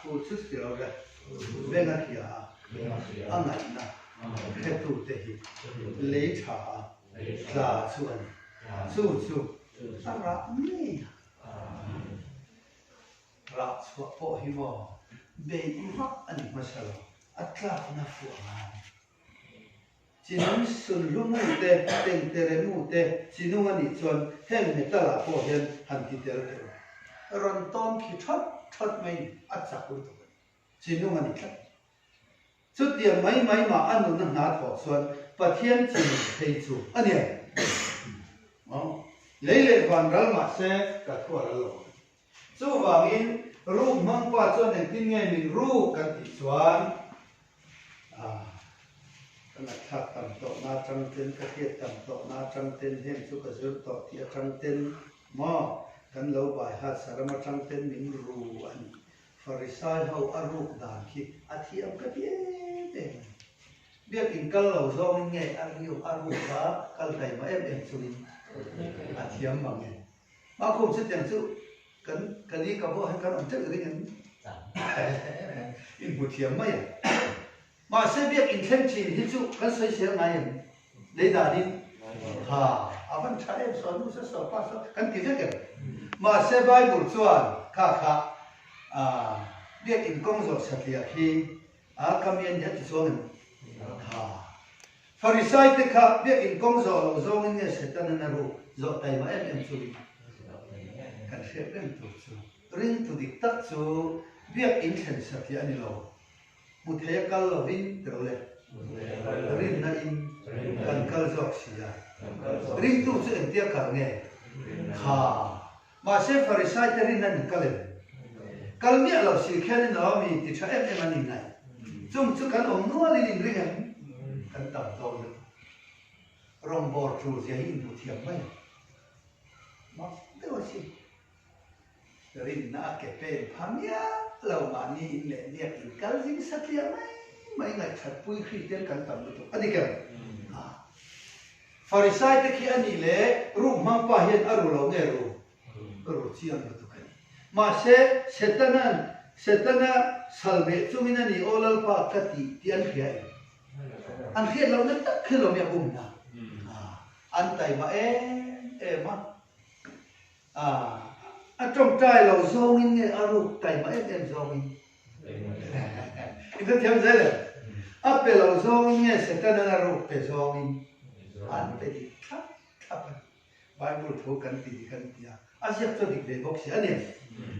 Thu chu si lo le, beng a hria a, a ngaihna hretute hi lei tha a tla chu a ni. Chu chu a rah ngei a. Rah chhuah pawh hi maw beih vak a ni hmasa lo, a tlakna fuh a ngai. Chinung sunhlu mu te, tengtere mu te chinung a nih chuan heng metal ah pawh hian han ti tel teh u. Rawn tawn khi thawt thawt mai a chak lutuk a ni. Chinung a ni tlat. Chutiang mai mai mah a nuna hna thawh chuan Pathian chinung phei chu a ni ang. Lei leh van ral mah se ka thu a ral lo ang. Chuvangin, ruk hmang pa chuan engtin nge min ruk kan tih chuan, ah, ka ngaihthlak tam tawhna atang ten, ka hriat tam tawhna atang ten, heng chu ka zir tawh tih atang ten maw, kan lo bai hat saram atang ten min ru a ni. Farisai ho a ruk dan khi a thiam ka ti em em a ni. Biakin kal lo zawngin nge a riu a ruk kha kal taima em em chungin a thiam mang e. Mahkhum chutiang chu kan ka ni ka pawh hian kan awm teuh ring em? In hmu thiam mai a. Mahse biak inthleng thin hi chu kan sawisel ngai em? Lei danin ha a van tha em saw nu saw saw pa saw kan ti vek em? Mahse Bible chuan kha kha biak in kawng zawh satliah khi a ka mi a ni a ti chuang em? Ha. Farisai te kha biakinn kawng zawh loh zawngin nge Setanan a ruk zawh taima em em chu kan hriat reng tur chu. Ringtu dik tak chu biakinn thlen satliah a ni lo. Hmu thei a kal lovin tilo le, rinna in kan kal zawk si a. Ringtu chu engtia kal nge? Kha. Mahse Farisai te rin an inkal em? Kal miah lo si khian in aw mi ti tha em em an inngaih. Chung chu kan awm nualin in ring em? Kan tam dawn lutuk. Rawngbawr tul zia hi inhmu thiam mai ang. Mak deuh a si. Rinna a ke pen pha miah lo mahni in leh biak in kal zing satliah mai mai ngaihthatpui Kristian kan tam lutuk a ni kem? Farisai te khi a nih leh ruk hmang pa hian a ru lo nge ru? Ru chiang lutuk a ni. Mahse, Setanan Setana sal beh chungin a ni aw Lalpa ka ti tih an hria em? An hriat lohna tak khi lo mi a bumna. An taima em em a. A, a tawngtai lo zawngin nge a ruk taima em em zawngin? I hrethiam zel em? A pe lo zawngin nge Setanan a ruk pe zawngin? An pe dik thlap thlap a ni. Bible thu kan ti dik an ti a, a ziak chu a dik ve bawk si a ni.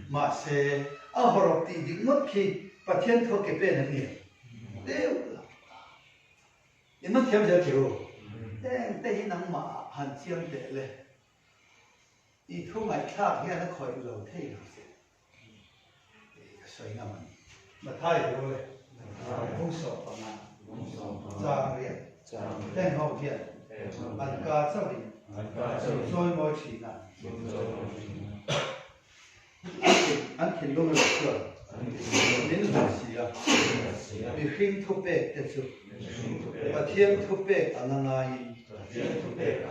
Mahse, a hawrawp tih dik ngawt khi Pathian thu a ke pen an ni em? Deuh lo. In man thiam zel tih u. Heng te hi nangmah ah han chiang teh le. I thu ngaihthlak hian a khawih lo thei lo che. Tih ka sawi ngam a ni. Mathai ru le 75 chang riat heng ho hian an ka chauhin chawimawi thin a. An thinlung erawh chuan min hmu si a, mihring thupek te chu Pathian thupek anga ngaiin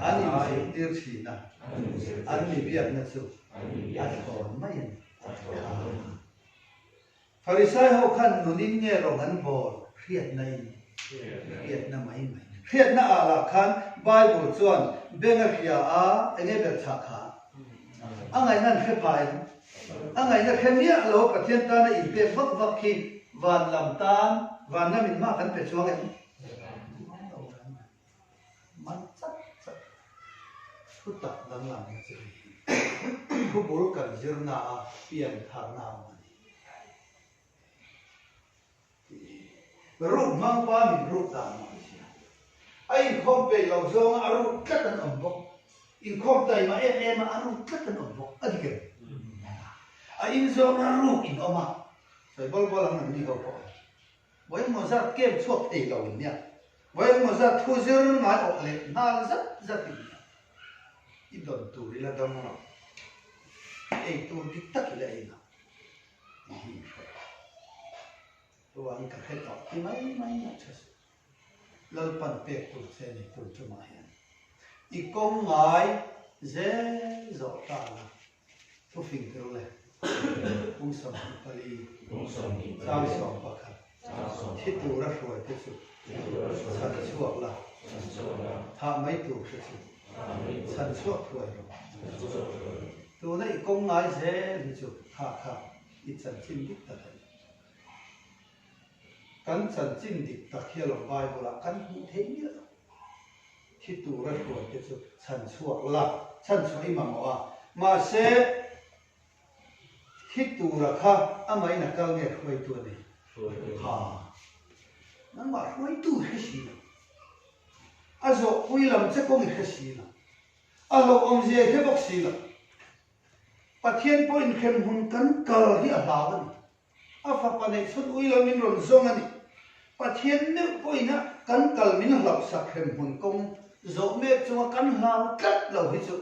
an inzirtir thin a, an mi biakna chu a thlawn mai a ni. Farisai ho khan nunin nge rawng an bawl hriatna in hriatna mai mai. Hriatna ah lah khan Bible chuan beng a hria a enge ber chhah kha a ngaihna an hre pha em? A ngaihna hre miah lo Pathian tana inpek vak vak khi van lam tan van lam in hma kan pe chuang em? Man chat chat thu tak danglamna chu hei hi thu bul kan zirna a pian tharna a awm a ni. Ruk hmang pa min ruk dan mah a sia. A inkhawm peih loh zawnga a ruk tlat an awm bawk. Inkhawm taima em em a a ruk tlat an awm bawk a dik em? A in zawnga ruk in awm a, sawi bawl bawl ang nangni ho pawh hi. Vawi engmaw zat kem chhuak thei lo in nia, vawi engmaw zat thu zir ngai awh leh nghal zat zat in nia. I dawn tur ila dawng lo, i ei tur dik tak ila ei lo tih hi in hre tawh. Chuvangin ka hre tawh ti mai mai mai tha suh. Lalpan pek tur che nei tur chungah hian i kawng ngai zel zawh ta la, thufing tir le. Bung 24, chang 11, thi tura hruai te chu chhan chhuak la, thah mai tur te chu chhan chhuak thuai rawh. Tuna i kawng ngai zel hi chu kha kha i chanchin dik tak a ni. Kan chanchin dik tak hi alawm Bible ah kan hmuh theih miah lo. Thi tura hruai te chu chhan chhuak la, chhan chhuah i mamawh a. Mahse, thi tura kha amahin a kal nge hruaitu a nei? Ha. Nangmah hruaitu i hre si lo. A zawhpui lam che kawng i hre si lo. A hlauhawmzia i hre bawk si lo. Pathian pawhin hremhmun kan kal hi a hlau a ni. A fapa neih chhun ui lo min rawn zawng a ni. Pathian meuh pawhin a kan kal min hlauhsak hrem hmun kawng zawh mek chunga kan hlau tlat lo hi chu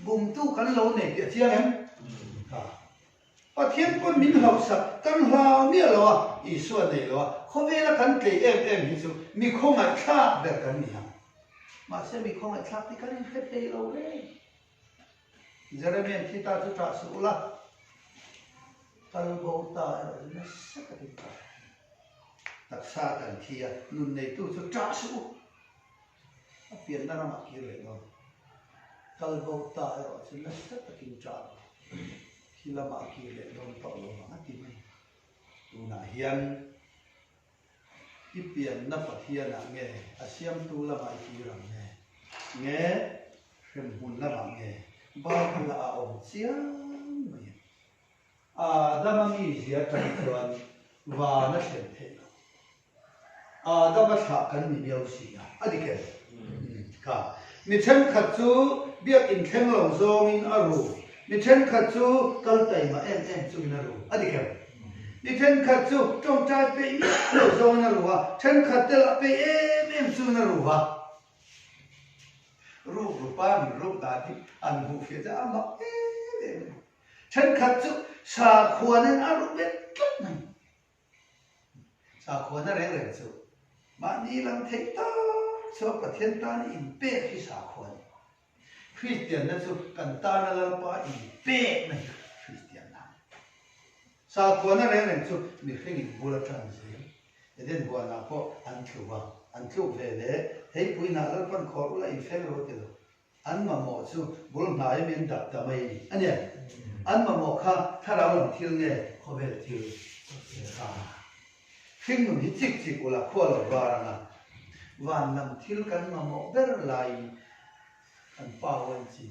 bumtu kan lo nei tih a chiang em? Ha. Pathian pawn min hlauhsak kan hlau miah lo a, Isua nei lo a, khawvela kan tlei em em hi chu mi khawngaihthlak ber kan ni ang. Mahse mi khawngaihthlak hi kan inhre thei lo reng. Jeremian thi ta chu ṭah suh ula, kal bo ta erawh chu nasa takin ṭah suh. Taksa kan thi a, nun neitu chu ṭah suh u. A pianna ramah kir leh dawn. Kal bo ta erawh chu nasa takin ṭah rawh. Thi lamah kir leh dawn tawh lo vang a ti mai. Tunah hian I pianna Pathianah nge a siamtu lamah i kir ang nge? Nge hremhmun lamah nge? Bible-ah a awm chiang mai a ni. Adama mizia atang chuan van a thlen theih lo. Adama thlah kan ni miau si a, a dik em? Kha. Mi thenkhat chu biakinn thleng lo zawngin a ru, mi thenkhat chu kal taima em em chungin a ru, a dik em? Mi thenkhat chu tawngtai peih miah lo zawngin a ru a, thenkhat te lah peih em em chungin a ru a. Ruk rupa min ruk dan hi an hmuh fiah chuan a mak em em a ni. Thenkhat chu sakhuanin a ru bet tlat mai. Sakhuana reng reng chu mahni lam theih tak chuan Pathian tana inpek hi sakhua a ni. Kristianna chu kan tana Lalpa inpekna hi Kristianna a ni. Sakhuana reng reng chu mihringin bul a tan zel. Eden huanah pawh an tlu a, an tluk ve leh theipuiinah Lalpan khawr ula infeng rawh ti lo. An mamawh chu bul hnai min dap ta mai a ni. A nia, an mamawh kha thlarau lam thil nge khawvel thil kha? Hringnun hi chik chik ula khua lo var ang a, van lam thil kan mamawh ber laiin kan pau an chin,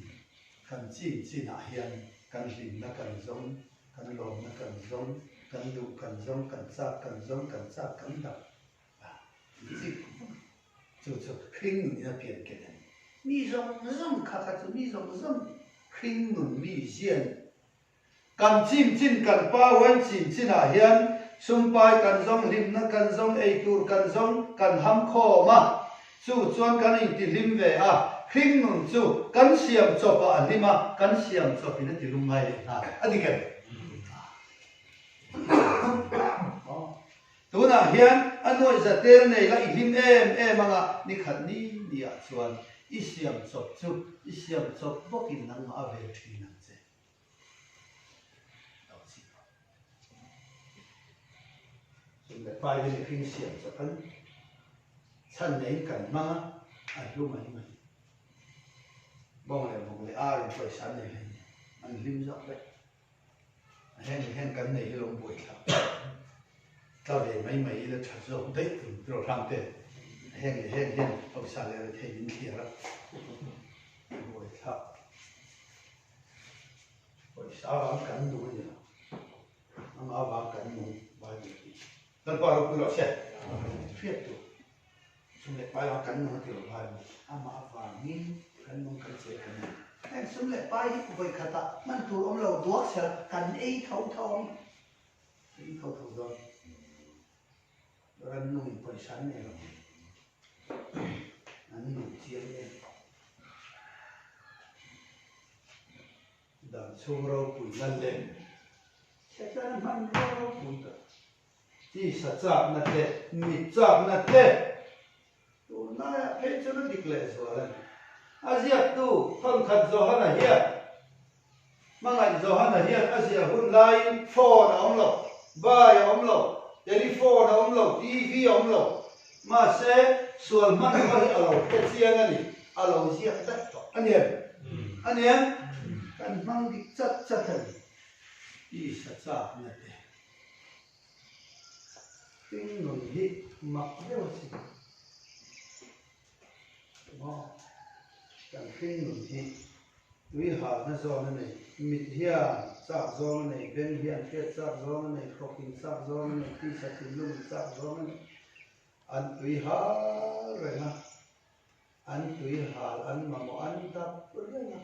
kan chin chinah hian kan hlimna kan zawng, kan lawmna kan zawng, kan duh kan zawng, kan chak kan zawng, kan chak kan dap. Chu chu hringnun in a pian ken a ni. Mi zawng zawng kha kha chu mi zawng zawng hringnun mi zia a ni. Kan chim chin kan pa uain chim chinah hian sumpai kan zawng hlimna kan zawng eitur kan zawng kan ham khawm a, chu chuan kan intihlim ve a, hringnun chu kan siam chawpah a hlim a, kan siam chawpin a tilum ngai leh nghal a ni ken. Tunah hian a nuaih za tel nei la i hlim em em anga ni khat ni ni ah chuan i siam chawp chu i siam chawp bawkin nangmah a vel thin ang che. Lo chik rawh. Sum leh pai hi mihring siam chawp an chhan neiin kan hmang a, a hlu mai mai. Bawng leh vawk leh ar in pawisa an nei hlei an hlim zawk vek. Heng hian kan nei hi lo buai thlak tla ve mai mai ila tha zawk daih tur tiraw hram te heng leh heng hian hausa leh rethei min thliar a buai thlak pawisa avang kan nung a ni lo ama avang kan nung Bible tih Lalpa ropui rawh se hriat tur. Sum leh pai vang kan nung a ti lo bai maw? Amah avangin kan nung kan che kan ni. Heng sum leh pai hi vawi khatah hman tur awm lo duak sela kan ei tho tho ang. Kan ei tho tho dawn. Rannungin pawisa an nei lo. An nung chiang em. Dan chhung ropui na lem. Setana hmanrua ropui ber. Tisa chakna te, mit chakna te tunlaiah phei chuan a dik leh zual a ni. A ziaktu thawnkhat Johana hian. Hmangaih Johana hian a ziah hun laiin phone a awm lo, bai a awm lo, telephone a awm lo, TV a awm lo. Mahse, sual hmanrua hi a lo hre chiang a ni, a lo ziak daih tawh a ni em? A ni em? Kan hmang dik chat chat a ni. Tisa chakna te. Hring nun hi mak deuh a sin. Maw? Kan hring nun hi tui halna zawn a nei, mit hian chak zawng a nei, beng hian hriat chak zawng a nei, hrawkin chak zawng a nei, tisa thinlungin chak zawng a nei. An tui hal reng a, an tui hal an mamawh an dap reng a.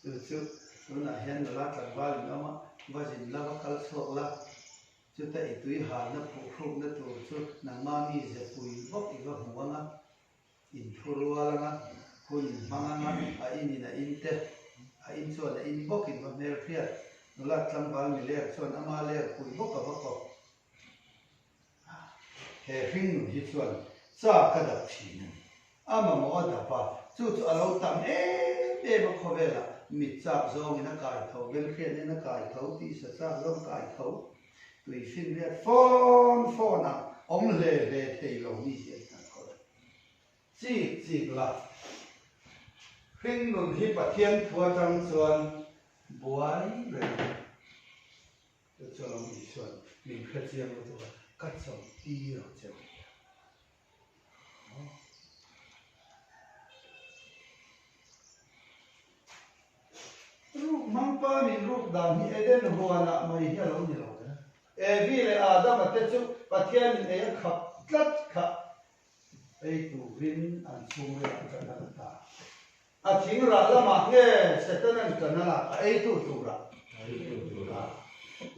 Chu chu tunah hian nula tlangval in awm a, va zin la va kal chhuak la, chuta i tui halna phuhrukna tur chu nangma mi ze pui bawk i va hmu ang a, in thu rual ang a, hun in hmang ang a, a in in a in te, a in chuan a in bawk in va hmelhriat, nula tlangval mi ler chuan ama ler pui bawk a va kawp. He hringnun hi chuan chak a dap thin a ni. A mamawh a dap a, chu chu a lo tam em em a khawvelah mit chak zawngin a kai tho, benhrianin a kai tho, tisa chak zawng kai tho, tui finriat fawn fawn ah awm hle hle thei lo mi hi an kan khawih a. Chik chik la, hringnun hi Pathian thu atang chuan buai reng a ni. Chu chuan awm Isuan min hre chiang lutuk a, ka chawlh tir ang che u nia. Ruk hmangpa min ruk dan hi Eden huanah mai hi a lo ni lo ve. Evi leh Adama te chu Pathianin ei a khap tlat kha ei turin an chhungrilah an la ta. A thing rah lamah nge Setanan ṭan a lak a eitu turah?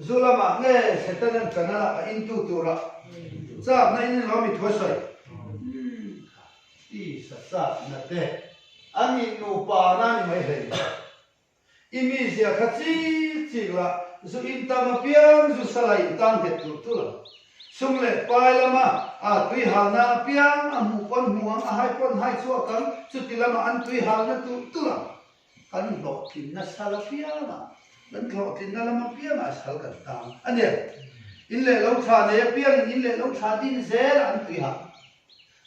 Zu lamah nge Setanan ṭan a lak a intu turah? Chakna in ilo mi thu a sawi? Tisa chakna te a nih nupa na ni mai hlei lo. I mizia kha chik chik la, zu in tam apiang zu sala in tan nghet tulh tulh ang. Sum leh pai lama a tui halna apiang a hmuh pawn hmu ang, a hai pawn hai chhuak ang, chuti lama an tui halna tulh tulh ang. Kan hlawhtlinna sal apiangah, kan hlawhtlinna lam apiangah sal kan tang a nia. In leh lo tha nei apiangin in leh lo tha din zel an tui hal.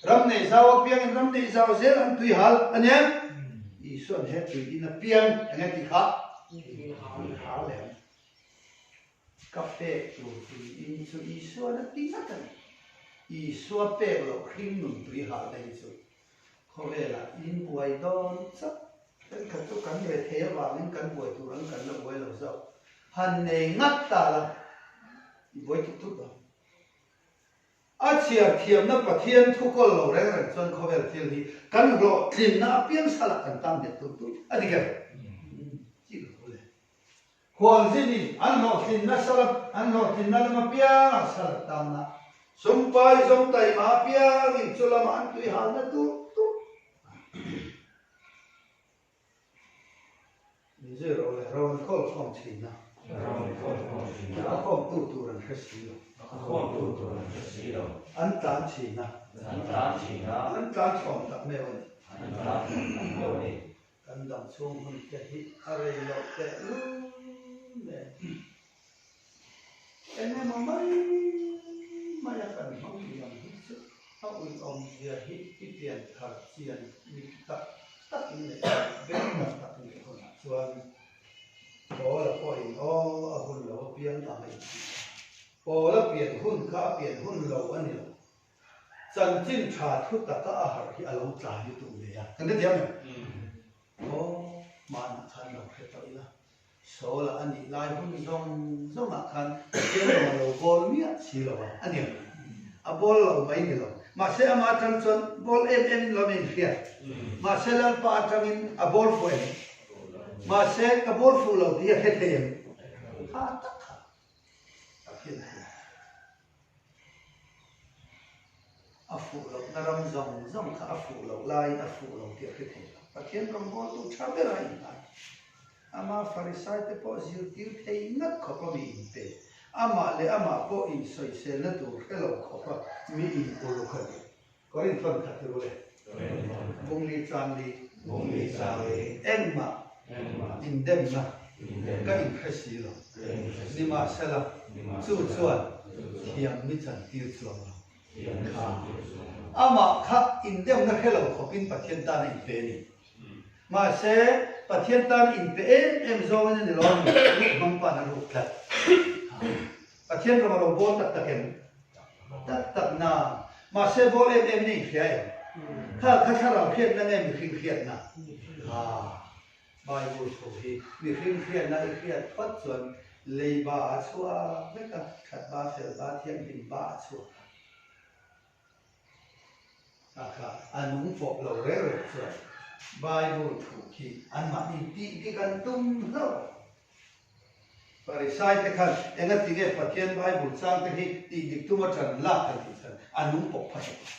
Ram neih zau apiangin ram neih zau zel an tui hal a nia. Isuan he tui in apiang eng nge tih kha? Tui hal leh ang. Ka pek tur tui in chu Isuan a ti ngat a ni. Isua pek loh hring nun tui hal te hi chu khawvelah in buai dawn chauh. Thenkhat chu kan rethei avangin kan buai tur ang kan la buai lo zauh. Han nei ngat ta la i buai tut tut dawn. A chhiar thiamna Pathian thu kawl lo reng reng chuan khawvel thil hi kan hlawhtlinna apiang salah kan tang nghet tulh tulh a ni ker. Chi ka tho le. Khualzinin an hlawhtlinna sala an hlawhtlinna lam apiangah sal an tang na. Sumpai zawng taima apiangin chu lamah an tui halna tulh tulh. Min zui ro leh ro an khawl khawm thin a. Ro an khawl khawm thin a. A khawmtu tur an hre si lo. A khawmtu tur an hre si lo. An tlan thin a. An tlan thin a. An tlan chhawm tak meuh a ni. An tlan chhawm tak meuh a ni. Kan dam chhung hun te hi a rei loh teh lul nen. Eng emaw mai mai a kan hmang liam hi chu a uiawm zia hi i pian thar chian mit tak tak in leh beng tak tak in leh hunah chuan Paula pawhin aw a hun lo a piang ang a intih a. Paula pian hun kha a pian hun lo a ni lo. Chanchin tha thu taka a harh hi a lo tlai lutuk ve a. Kan hrethiam em? Aw hmanah khan lo hre tawh ila. Saula a nih lai hun zawng zawngah khan Pathian rawng a lo bawl miah si lo a, a ni. A bawl lo mai ni lo. Mahse amah atang chuan bawl em em in lo a inhriat. Mahse Lalpa atangin a bawl fuh em? Mahse ka bawl fuh lo tih hi a hre thei em? Kha tak kha Pathian thu. A fuh lohna ram zawng zawng kha a fuh loh laiin a fuh lo tih a hre thei lo. Pathian rawngbawltu tha ber a inhnai. Ama Farisaite pawh zirtir thei ngat khawp a mi inpe. Amah leh amah pawh insawiselna tur hre lo khawp a mi inuluk a ni. Korinthon khat ru le. Bungli changli. Bungli changli. Engmah. Indemna ka inhre si lo. Nimahsela, chu chuan thiam mi chantir chuang lo. Kha amah kha indemna hre lo khawpin Pathian tan a inpe a ni. Mahse, Pathian tan inpe em em zawngin a ni lo a ni, ruk hmang pa'n a ruk tlat. Pathian rawng a lo bawl tak tak em? Tak tak na. Mahse, bawl em em in a inhria em? Kha kha thlarau hriatna nge mihring hriatna? Kha Bible thu hi mihring hriatna i hriat phawt chuan leiba a chhuak vek a, that ba, fel ba, thianghlim ba a chhuak a. Kha kha a nung pawp lo reng reng chuan Bible thu khi anmahni tih dik an tum hlauh. Pharisai te khan engati nge Pathian Bible chang te hi tih dik tum a ṭan lak kan tih chuan a nung pawp pha hek lo.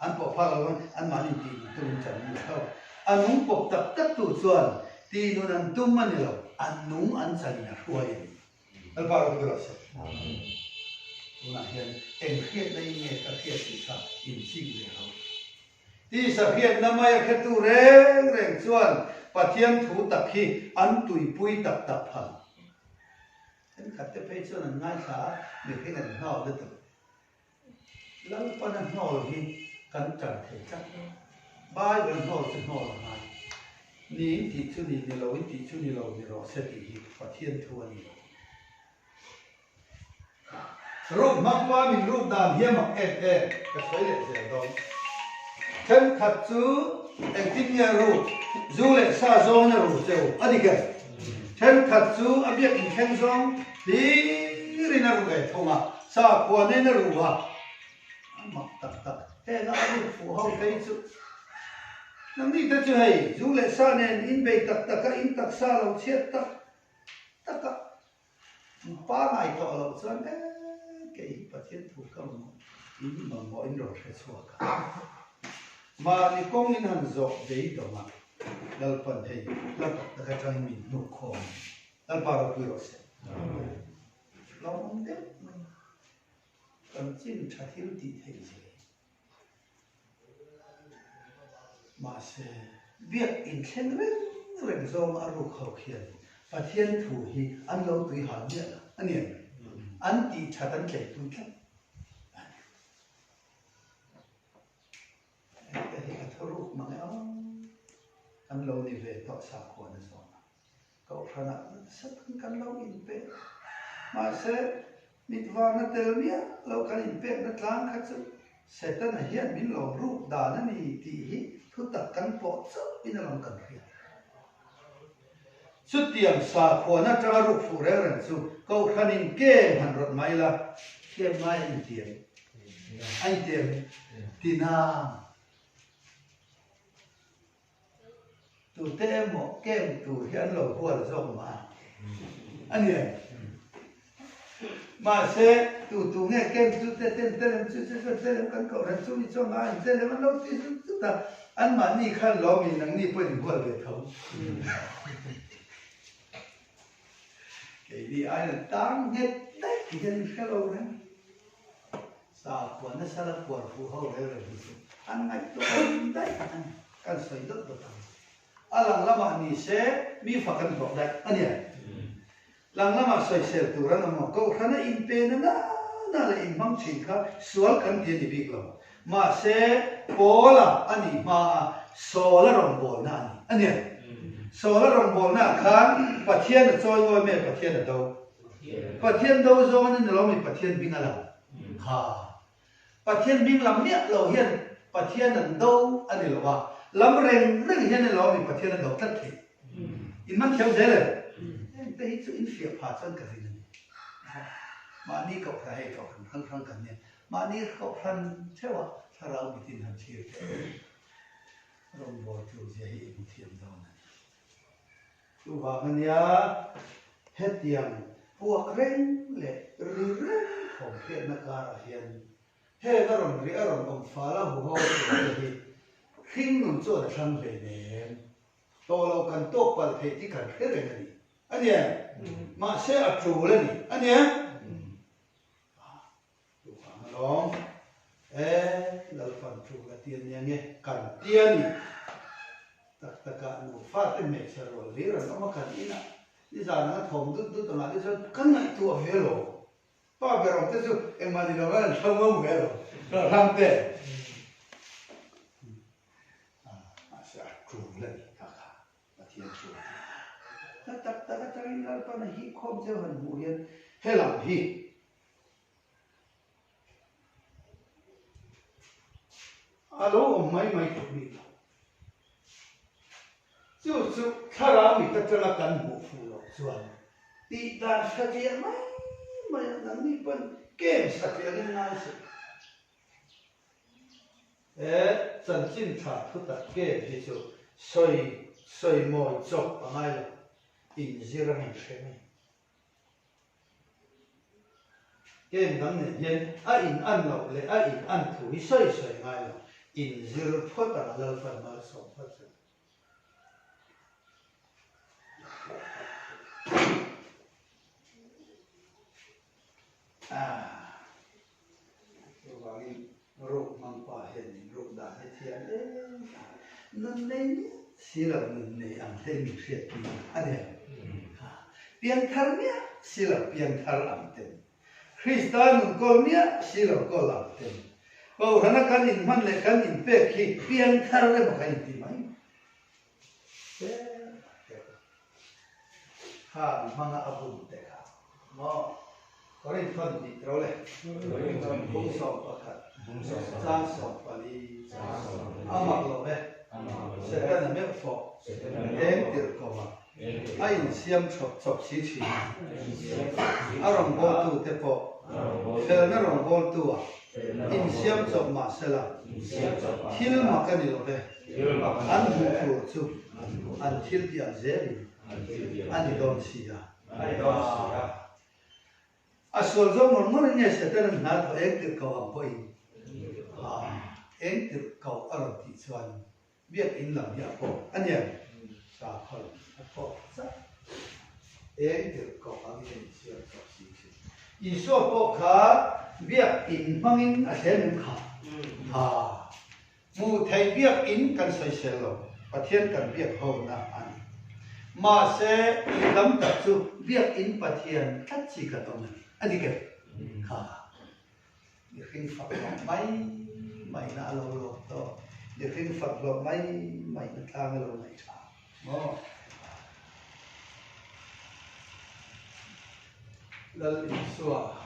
An pawh phak lo in anmahni tih dik tum in ṭan an la hlauh. A nung pawp tak tak tu chuan tih nun an tum a ni lo, a nung an chan in a hruai a ni. Lalpa ropui rawh se. Tunah hian eng hriatna in nge ka hriat tih kha inchik ve lo. Tisa hriatna mai a hretu reng reng chuan Pathian thu tak hi an tuipui tak tak phal. Thenkhat te phei chuan an ngaithla a, mihring an hnawl lutuk. Lalpana hnawl hi kan tan thei tlat lo. Bible hnawl chu hnawl a ngai. Ni in tih chu ni, ni lo in tih chu ni lo ni rawh se tih hi Pathian thu a ni lo. Ruk hmang pa min ruk dan hi a mak em em, ka sawi leh zel dawn. Thenkhat chu engtin nge ruk, zu leh sa zawngin a ru cheu a dik em? Thenkhat chu a biak inthleng zawng hlirin a ru ve thung a, sakhua nen a ru a, a mak tak tak. Heng a ruk fuh ho te hi chu nangni te chu hei zu leh sa nen inbei tak tak a, in taksa lo chhiat tak tak a. Pangai tawh loh chuan e kei hi Pathian thu ka mamawh in mamawh in rawn hre chhuak a. Mahni kawng in han zawh beidawng a, Lalpan hei hla tak tak atangin min hnuk khawm a ni. Lalpa ropui rawh se. Lawmawm deuh mai kan chin tha thil tih theih zel. Mahse, biak inthleng reng reng zawng a ruk ho khian Pathian thu hi an lo tui hal miah lo a ni em? An tih that an tleipui tlat a ni. Hengte hi a thuruk mang e aw, an lo ni ve tawh sakhuana zawng a. Kohhranah nasa takin kan lo inpek. Mahse, mitvarna tel miah lo kan inpekna tlang kha chu Setana hian min lo ruk dan a ni tih hi thutak kan pawh chauhin a lang kan hria. Chutiang sakhuana atanga ruk fuh reng reng chu Kohhranin kem han rawt mai la, kem ngai a intiam, a intiam tinang. Tute emaw kem tur hi an lo hual zawk mah a, a ni em? Mahse, tu tu nge kem chu te ten telem chu chu chuan telem kan kohhran chu mi chuan ngai in telem an lo ti zut zut a, anmahni khan lawm in nangni pawhin in hual ve tho. Keini aiin an tang nghet daih tih hian in hre lo reng. Sakhua nasa la phuar fuh ho rel reng hi chu an ngaihtuah awm daih a ni. Kan sawi dawt dawt ang. A lang lamah ni se mi fak an hlawh daih a nia. Lang lamah sawisel tur an awm a, Kohhrana inpe na na na leh inhmang thin kha sual kan ti a ni bik lo. Mahse, Paula a nih hma a Saula rawngbawlna a ni a nia. Saula rawngbawlnaah khan Pathian a chawi ngawi mai a, Pathian a do. Pathian do zawng a ni lo mi Pathian hming a lang kha. Pathian hming lam miah lo hian Pathian an do a ni lo a, lam reng reng hian a ni lo mi Pathian a do tlat thei. In man thiam zel em? Heng te hi chu in fiah pha chuan ka rin a ni. Mahni kohhran hei kohhran hrang hrang kan nia, mahni kohhran theuh a thlarau mitin han thlir teh rawngbawl tur zia hi i hmu thiam dawn a ni. Chuvang ania hetiang puak reng leh ri reng thawm hriatna karah hian heng a rawn ri a rawn awm fal a huho tur te hi hring nun chuan a thlang hleinem. Tawh lo kan tawk palh theih tih kan hre reng a ni. A nia, mahse a tul a ni. A nia. Duham alawm. E, Lalpan tul a ti ania nge? Kan ti a ni. Tak takah nufa. fate hmeichhe rual hlir an awm a kan inah nizan anga thawm dut dut angah te chuan kan ngaihtuah ve lo. Pa ber awm te chu engmah ni lo an hlo ngo ve lo ram te. Mahse a tul a ni kha kha Pathian chu a ti. Hla tak tak atangin Lalpan a hihkhawm cheu han hmuh hian helam hi A lo awm mai mai tawh bik lo. Chu chu thlarau mit atanga kan hmuh fuh loh chuan tih dan satliah mai mai a, nangni pawn kem satliah angin ngai se. He chanchin tha thutak kem hi chu sawi sawi mawi chawp a ngai lo, inzir angin hre mai. Game dang nen hian a in an loh leh a in an thu hi sawi sawi ngai lo, in zir phawt ang a Lalpan malsawm phawt chu. Chuvangin ruk hmang pa hian min ruk dan hi thiam em a, nun nei miah si lo nun nei ang hle min hriat tir a ni ang. Pianthar miah si lo pianthar ang ten, Krista nun kawl miah si lo kawl ang ten, Kohhrana kan inhman leh kan inpek hi pianthar emaw kan inti mai. Kha mi hmanga a bum te kha maw Korinth thawn hnih tro le bung 11 chang 14 a mak lo e Setana meuh fawh eng tirh ko a a insiam chawp chawp si thin a a rawngbawltu te pawh felna rawngbawltu ah insiam chawp mahsela thil mak a ni lo ve. An hmuh tur chu an thil tih ang zelin a ni dawn si a. A sual zawk ngawr ngawrin nge Satan-a'n hna thawh eng tirh ko ang pawhin eng tirh ko a rawn tih chuan biakinn lam hi a pawk a nia, sakhaw lam a pawk chauh. Eng tirh ko angin a insiam chawp si thin. Isua pawh kha biakinn hmangin a thlem em kha? Ha. Hmuh theih biakinn kan sawisel lo, Pathian kan biak hona a ni. Mahse, mi tam tak chu biakinn Pathian tlat chi kan awm a ni. A dik em? Kha mihring fak hlawh mai mai na a lo lawm tawh, mihring fak hlawh mai mai na tlang a lo ngaih tha maw? Lal Isua,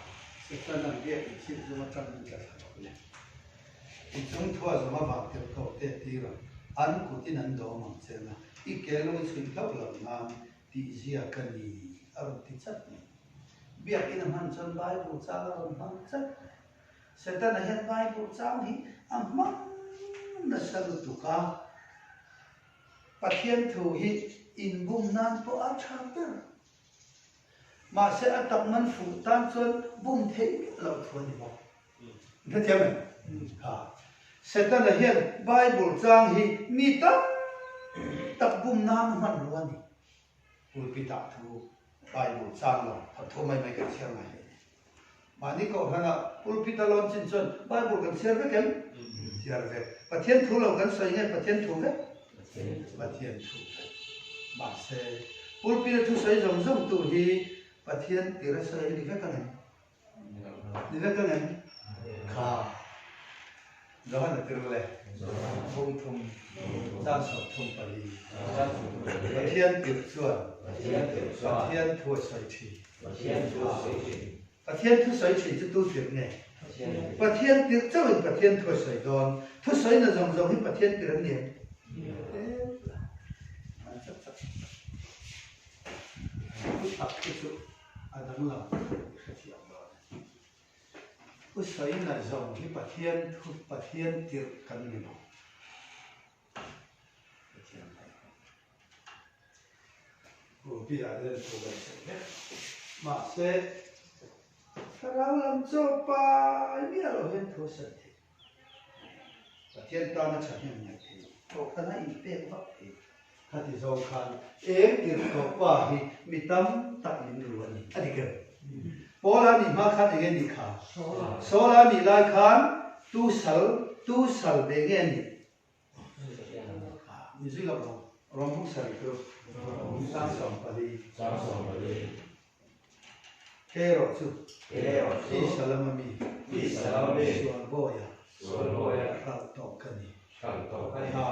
Setana'n biakinn chhip zum atang min tla thla lo le. Inchung thua zawng avang tirh ko te tir ang, an kutin an dawm ang che nga, i ke lung i chhuih hlauh loh nan tih zia ka ni a rawn ti chat mai. Biakinn a hman chuan Bible chang a rawn hmang chat mai. Setana hian Bible chang hi a hmang nasa lutuk a, Pathian thu hi inbum nan pawh a tha ber. Mahse a tak man fuh tan chuan bum theih miah loh thu a ni bawk. Hrethiam em? Ha. Setana hian Bible chang hi mi tam tak bum nan a hman lo a ni. Pulpit ah thu Bible chang lo thawnthu mai mai kan chhiar ngai hle ni. Mahni kohhranah pulpit a lawn chin chuan Bible kan chhiar vek em? Chhiar vek. Pathian thu lo kan sawi nge Pathian thu vek? Pathian thu vek. Mahse, pulpit a thusawi zawng zawng tu hi Pathian tir a sawi ni vek ang em? Ni vek ang em? Kha. Johana tir le bung thum chang 34 Pathian tirh chuan Pathian thu a sawi thin. Pathian thu sawi thin chu tu tirh nge? Pathian tirh chauhin Pathian thu a sawi dawn. Thusawina zawng zawng hi Pathian tirh an ni em? Thu tak hi chu a danglam i hrethiam dawn e. Pu Saina zawng hi Pathian thu Pathian tirh kan ni lo. Pathian mai ho. Ruby ah hian thu kan sawi vek. Mahse thlarau lam chaw pai miah lo hian thu a sawi thei. Pathian tana thahnem ngaih thei kohhran a inpek vak thei. Khati zawng khan eng tirh tawh pa hi mi tam tak min ru a ni. A dik em? Paula nih hma khan eng nge nih kha? Saula nih lai khan tu sal tu sal ve nge a nih? Min zui loh lo. Rom bung sarih chu chang 14. Chang 14. Kei erawh chu Kei erawh chu tisa lama mi tisa lama mi sual bawia sual bawia hralh tawh ka ni. Hralh tawh ka ni. Ha,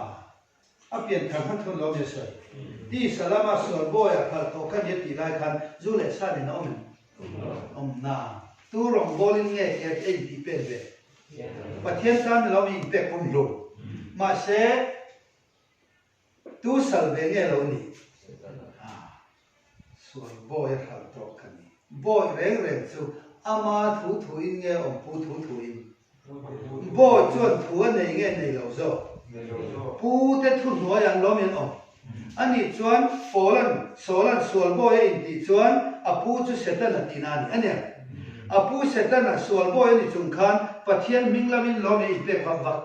a pian thar hma thun lo nia sawi. Tisa lama sual bawia hralh tawh ka ni a tih lai khan zu leh san in a awm em? Awm na. Tu rawngbawlin nge he a intih pek ve? Pathian tan ni lo mi inpek pum hlum. Mahse, Tu sal ve nge lo ni? Sual bawi a hralh tawh ka ni. Bawi reng reng chu ama thu thuin nge awmpu thu thuin? Bawi chuan thu a nei nge nei lo zawk? Pu te thu hnuai an lawm in awm. Ani chuan Paulan Saulan sual bawi a intih chuan a pu chu Setana tihna a ni. A nia. A pu Setana sual bawi a ni chung khan Pathian hming lamin lawm in inpek vak vak.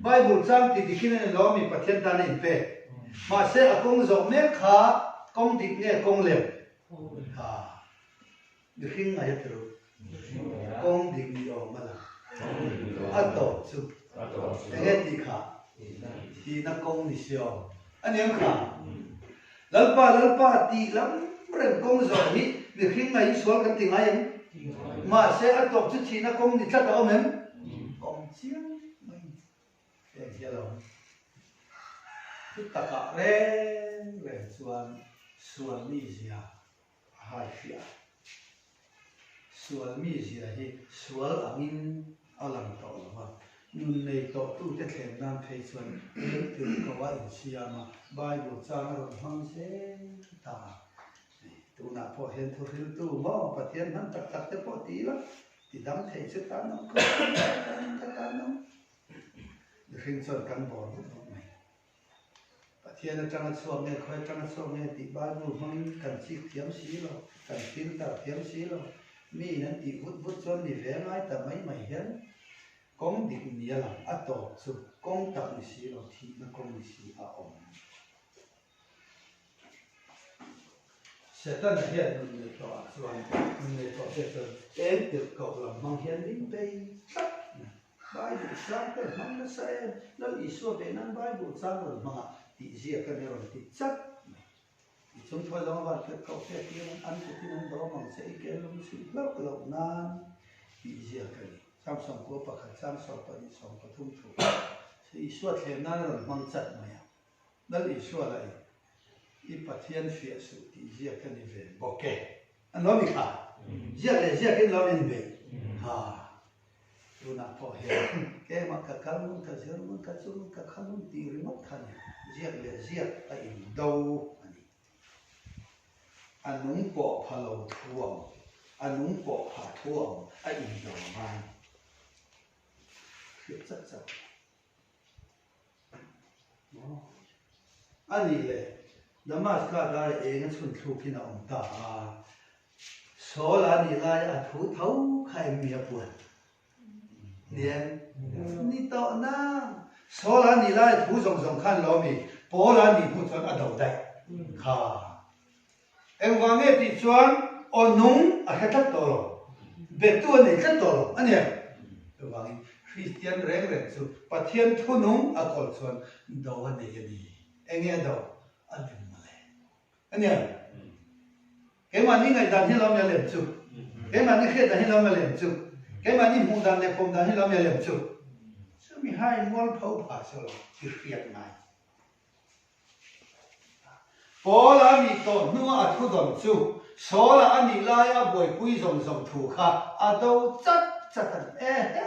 Bible chang ti dikin a ni lo mi Pathian tan a inpek. Mahse a kawng zawh mek kha kawng dik nge kawng lem? Ha. Mihring ngaih a ti ru. Kawng dik ni awm a lang. A tawp chu. Enge tih kha? Thihna kawng ni si awm. A ni ang kha. Lalpa Lalpa tih lam reng kawng zawh hi mihring ngaih sual kan ti ngai em? Mahse a tawp chu thihna kawng ni tlat a awm em? Awm chiang mai ni. Heng hi a lo chu takah reng reng chuan sual mizia a hai hriah a. Sual mizia hi sual angin a lang tawh lo va, nun nei tawhtute thlem nan phei chuan eng tirhkoh a insiam a, Bible chang a rawn hmang zel ta a. Tunah pawh hian thuhriltu maw Pathian hman tak tak te pawh ti ila, ti dam thei chu tan awm ka tan awm ka tan awm. Mihring chuan kan bawr vut vut mai. Pathian atanga chhuak nge, khawi atanga chhuak nge tih Bible hmangin kan chik thiam si lo, kan filter thiam si lo. Miin an tih vut vut chuan ni ve ngai ta mai mai hian kawng dik ni a lang, a tawp chu kawng tak ni si lo, thihna kawng ni si a awm. Setana hian nun nei tawhah chuan, nun nei tawh te chuan eng tirh koh lam hmang hian min bei tlat mai. Bible chang te hmang nasa em? Lal Isua ve nan Bible chang rawn hmang a tih ziak a ni rawn ti chat mai. I chung thawi zawng a van tirh koh te tir an an kutin an dawm ang che i ke lung chhuih hlauh loh nan tih ziak a ni. Chang 91 chang 12 13 thu Isua thlem nan a rawn hmang chat mai a. Lal Isua lah in i Pathian fiah suh tih ziak ka ni ve bawk e. An lo ni kha. Ziak leh ziak in lo in bei. Ha. Tunah pawh hian keimah ka kal ngun, ka zir ngun, ka chu ngun, ka kha ngun tih ringawt kha ni. Ziak leh ziak a in do a ni. A nung pawh pha lo thu a awm. A nung pawh pha thu a awm. A in do a ngai. Hriat chat chat. A nih leh, Damaska dai eng a chhun thlukin a awm ta a, Saul a nih laia a thu tho kha em mi a puan? Ni em? Ni tawh nang. Saul a nih laia thu zawng zawng khan lo mi, Paul a nih hnu chuan a do daih kha. Engvang nge tih chuan aw nung a hre tlat tawh lo, bettu a nei tlat tawh lo a nia. Chuvangin Kristian reng reng chu Pathian thu nung a kawl chuan do a nei a ni. Enge a do? A lem mawle a nia. Keimahni ngaihdan hi lo mi a lem chu. Keimahni hriatdan hi lo mi a lem chu. Keimahni hmuh dan leh pawm dan hi lo mi a lem chu. Chumi hai mualpho phah chu lo i hriat ngai. Paula nih tawh hnua a thudawn chu Saula a nih laia a buaipui zawng zawng thu kha a do chat chat a ni. Ehe!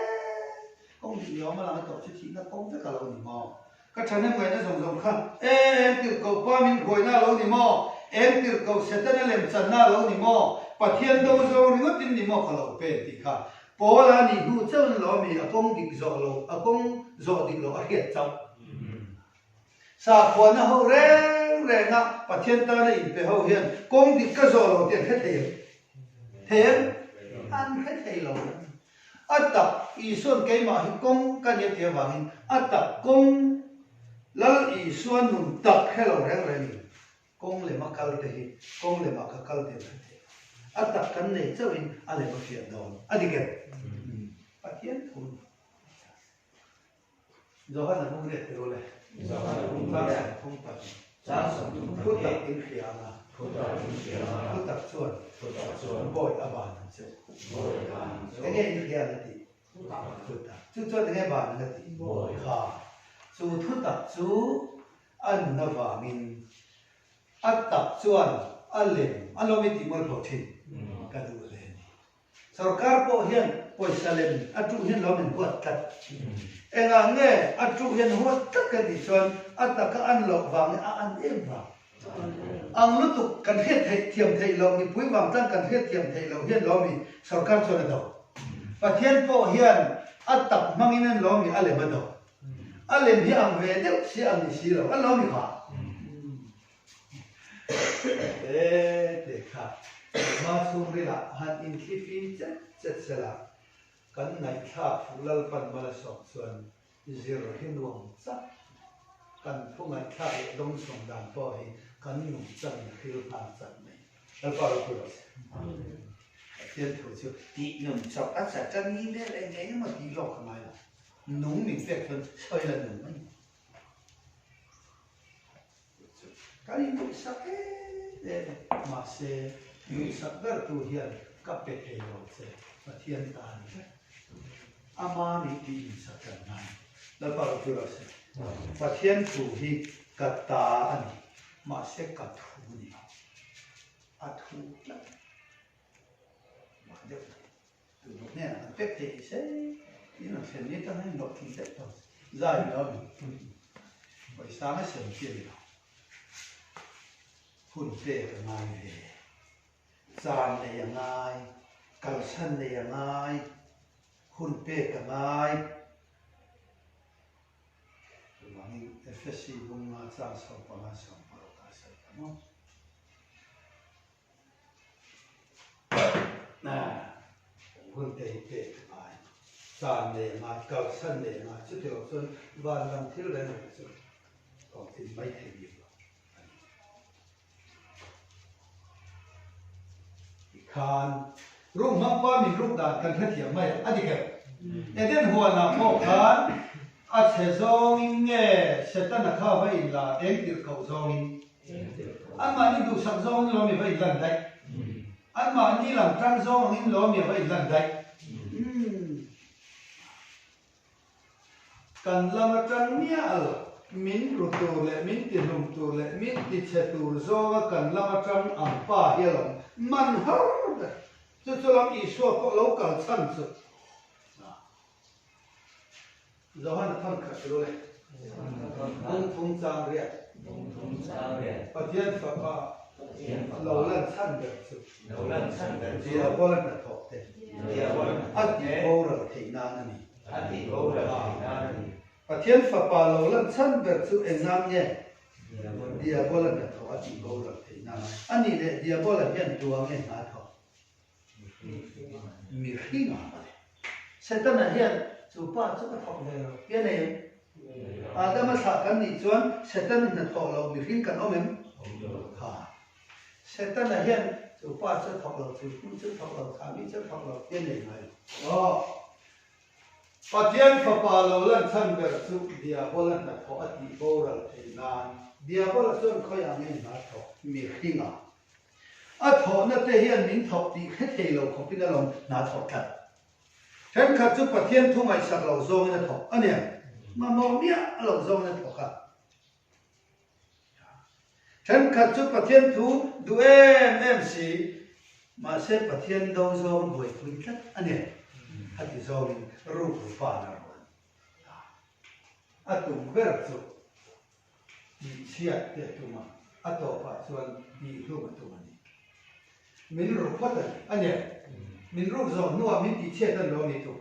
Kawng dik ni awm a lang a tawh chu thihna kawng vek a lo ni maw? Ka thahnem ngaihna zawng zawng kha e eng tirhkoh pa min hruaina a lo ni maw? Eng tirhkoh Setana lemchanna a lo ni maw? Pathian do zawng ringawtin ni maw ka lo pen tih kha Paula nih hnu chauhin lo mi a kawng dik zawh lo, a kawng zawh dik loh a hriat chauh. Sakhuana ho reng renga Pathian tana inpe ho hian kawng dik ka zawh lo tih an hre thei em? Thei em? An hre thei lo. A tak Isua'n keimah hi kawng ka nia tih avangin a tak kawng Lal Isua nun tak hre lo reng rengin kawng lema kal te hi kawng lemah ka kal tih an hre thei lo. A tak kan nei chauhin a lem a fiah dawn. A dik em? Pathian thu ni. Johana bung riat tirh le. Johana bung Chang riat. 31. Thu tak in hria ang a. Thu tak chuan bawi a ban ang che. Enge in hria ang a tih? Thu tak. Chu chuan enge ban ang a tih? Kha. Chu thu tak chu a nun avangin a tak chuan a lem a lawm i tih mualpho thin ka duh hle a ni. Sorkar pawh hian pawisa lem a tuh hian lo min huat tlat. Engah nge a tuh hian huat tlat kan tih chuan a taka an loh vang nge a an em vang. Ang lutuk kan hriat theih thiam theih loh mipui vang tlang kan hriat thiam theih loh hian lo mi sorkar chuan a do. Pathian pawh hian a tak hmangin an lo mi a lem a do. A lem hi ang ve deuh si ang ni si lo an lo mi kha. Te te kha hma chhungrilah han inthlifim chet chet sela, kan ngaihthlak fuh Lalpan Malasawm chuan zir hi nuam chak kan thu ngaihthlak leh dawngsawm dan pawh hi kan nung changin a hril nghal chak mai. Lalpa ropui rawh se. Pathian thu chu tih nun chawp a chat a ni vel eng eng emaw tih lawk a ngai lo. Nung min pek chuan sawi la nung a ni. Kan induhsak em em a, mahse duhsak bertu hian ka pe thei lo che, Pathian ta a ni vek. Ama nih tih insak kan ngai. Lalpa ropui rawh se. Pathian thu hi ka ta a ni, mahse ka thu ni lo. A thu tlat. Mah deuh mai. Tun hnenah kan pek thei ni se, in rawn thlen ni atang hian hlawh tling daih tawh zai ni lo a ni. Pawisa nge sem chi a ni lo. Hun pek a ngai ve, chan nei a ngai, kalsan nei a ngai, hun pek a ngai. Chuvangin Efesi bunga chang 15 16 a sawi ta maw. Hun te hi pek a ngai. Chan nei a ngai, kalsan nei a ngai. Chuti lo chuan van lam thil reng reng chu hlawhtlin mai thei bik lo a ni. Tikhan ruk hmang pa min ruk dan kan hrethiam mai a, a dik em? Eden huanah pawh khan a chhe zawngin nge Setana kha va inla eng tirh koh zawngin Anmahni duhsak zawngin lawm i va inlan daih. Anmahni lam tang zawng angin lawm i a va inlan daih. Kan lam atang miah lo, min ru tur leh min ti hlum tur leh min ti chhe tur zawnga kan lam atang ang pa hi a lawm man har ber. Chu chu lam Isua pawh lo kal chhan chu. Johana thawn khat ru le. Bungthum chang riat. Pathian Fapa lo lan chhan ber chu. Diabola hnathawh te a tih boral theih nan a ni. Pathian Fapa lo lan chhan ber chu eng nan nge? Diabola hnathawh a tih boral theih nan a nih leh Diabola hian tua nge hna thawh? Mihring a ni. Setana hian chu pa chu a thawk ve lo tia nei em? Adama thlah kan nih chuan Setana hnathawh loh mihring kan awm em? Ha. Setana hian chu pa chu a thawk lo, chu hnu chu a thawk lo, thah mi chu a thawk lo tia nei ngai lo. Aw. Pathian Fapa lo lan chhan ber chu Diabola hnathawh a tih boral theih nan Diabola chuan khawiah nge hna thawk? Mihringa A thawhna te hian min thawk tih hre thei lo khawpin a lawm hna thawh tlat. Thenkhat chu Pathian thu ngaihsak lo zawngin a thawk a nia, mamawh miah a lo zawngin a thawk a. Thenkhat chu Pathian thu duh em em si, mahse Pathian do zawng a buaipui tlat a nia, a ti zawngin rukru pa na rawn ta. A tum ber chu Tihchhiat te a tum a, a tawpah chuan tihhlum a tum a ni. Min ruk phawt a ni, a nia. Min ruk zawh hnuah min tihchhiat a ni lo mi tum.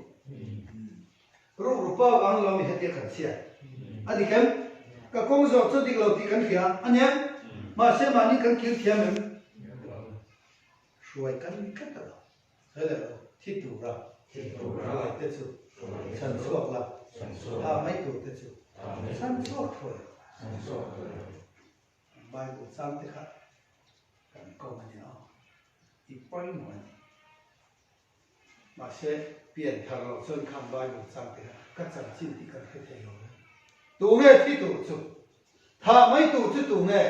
Ruk rupa vang lo mi hetia kan chhiat. A dik em? Ka kawng zawh chu dik lo tih kan hria, a nia. Mahse mahni kan kil thiam em? Hruai kan ni tlat a lo. Sawi leh lo, thi tura hruai te chu chhan chhuak la, tha mai tur te chu chhan chhuak thuai rawh. Bible chang te kha kan kawm a nia aw, i pawimawh a ni. Mahse pian thar loh chuan khang Bible chang te kha ka chanchin tih kan hre thei lo reng. Tunge thi tur chu? Thah mai tur chu tu nge?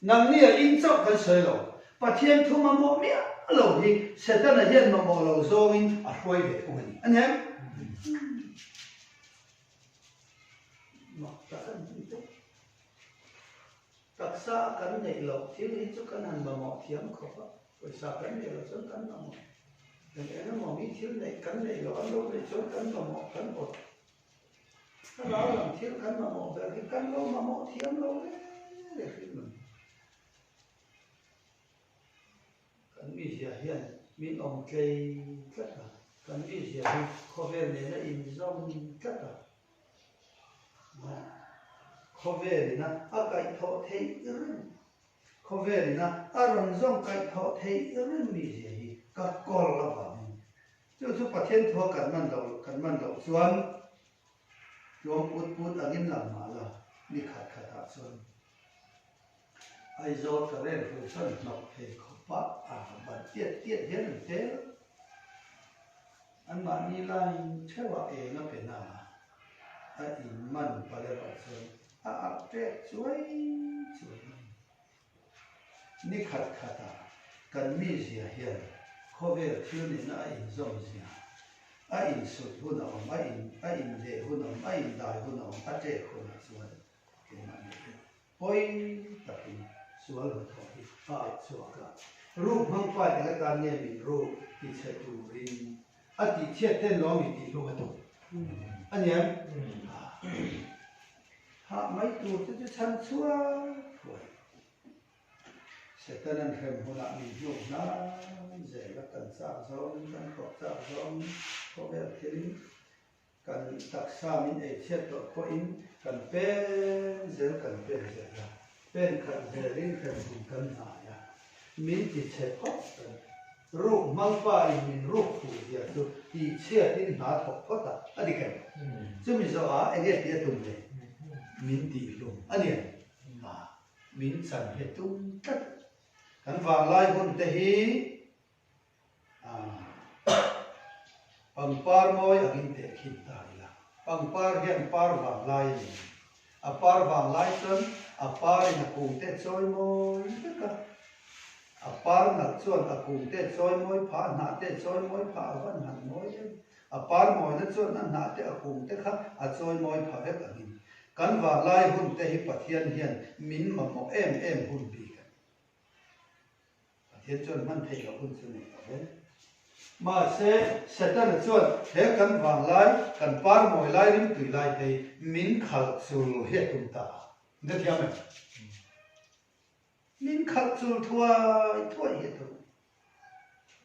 Nangni a in chauh kan sawi lo. Pathian thu mamawh miah lo hi Setana hian mamawh lo zawngin a hruai ve thung a ni. A ni em? Mak tak a ni tawh. Taksa a kan neih loh thil hi chu kan han mamawh thiam khawp a, pawisa kan neih loh chuan kan mamawh. Eng eng emaw mi thil neih kan neih loh an lo neih chuan kan mamawh kan awt. Thlarau lam thil kan mamawh ber hi kan lo mamawh thiam lo le le hrim ang. Kan mizia hian min awm tlei tlat a, kan mizia hi khawvel nena inzawm tlat a. Khawvel ina a kaihthawh theih reng, khawvel ina a rawn zawng kaihthawh theih reng mizia hi ka kawl avangin chu chu Pathian thua kan man loh kan man loh chuan tluang put put angin lang mah la ni khat khatah chuan Aizawl ka rel hrui chuan hnawk thei khawp a, a ban tiat tiat hian an tel. Anmahni line theuhah eng a pe na a, a in man palh erawh chuan a arh ṭek chuai chuai mai. Ni khat khatah kan mizia hian khawvel thil nena a inzawm zia, a insut hun a awm, a in a indeh hun a awm, a indai hun a awm, a ṭek hunah chuan keimah nih hian Pawi takin sual hnathawh hi a alh chhuak a, ruk hmang pa eng atan nge min ruk ti chhe turin a tih chhiat ten lawm i tih hlum a tum a niam? Thah mai tur te chu chhan chhuak thuai. Setanan hrem hunah min hnuk hnai zel a, kan chak zawngin kan khawp chak zawngin khawvel thilin Kan taksa min ei chhiat tawh pawhin kan pen zel kan pen zel a, pen khat zelin hremhmun kan hnai a, min ti chhe phawt kan ruk hmangpa in min ruk fuh zia chu tih chhiatin hna thawk phawt a, a dik em? Chumi zawhah eng nge tih a tum le? Min tih hlum a ni em? Min chan he tum tlat. Kan vanglai hun te hi Pangpar mawi angin teh khin ta ila. Pangpar hian par vang lai a nei. A par vang lai chuan a parin a kung te chawi mawi vek a. A par nalh chuan a kung te chawi mawi phah, a hnah te chawi mawi phah a van han mawi em. A par mawina chuan a hnah te a kung te kha a chawi mawi pha vek angin. Kan vanglai hun te hi Pathian hian min mamawh em em hun bik a ni. Pathian chuan hman theih loh hun chu nei lo ve. Mahse, Setana chuan he kan vanglai, kan par mawi lai rimtui lai te hi min khalh chul hi a tum ta a. Ka thiam em? Min khalh chul thuai thuai hi a tum.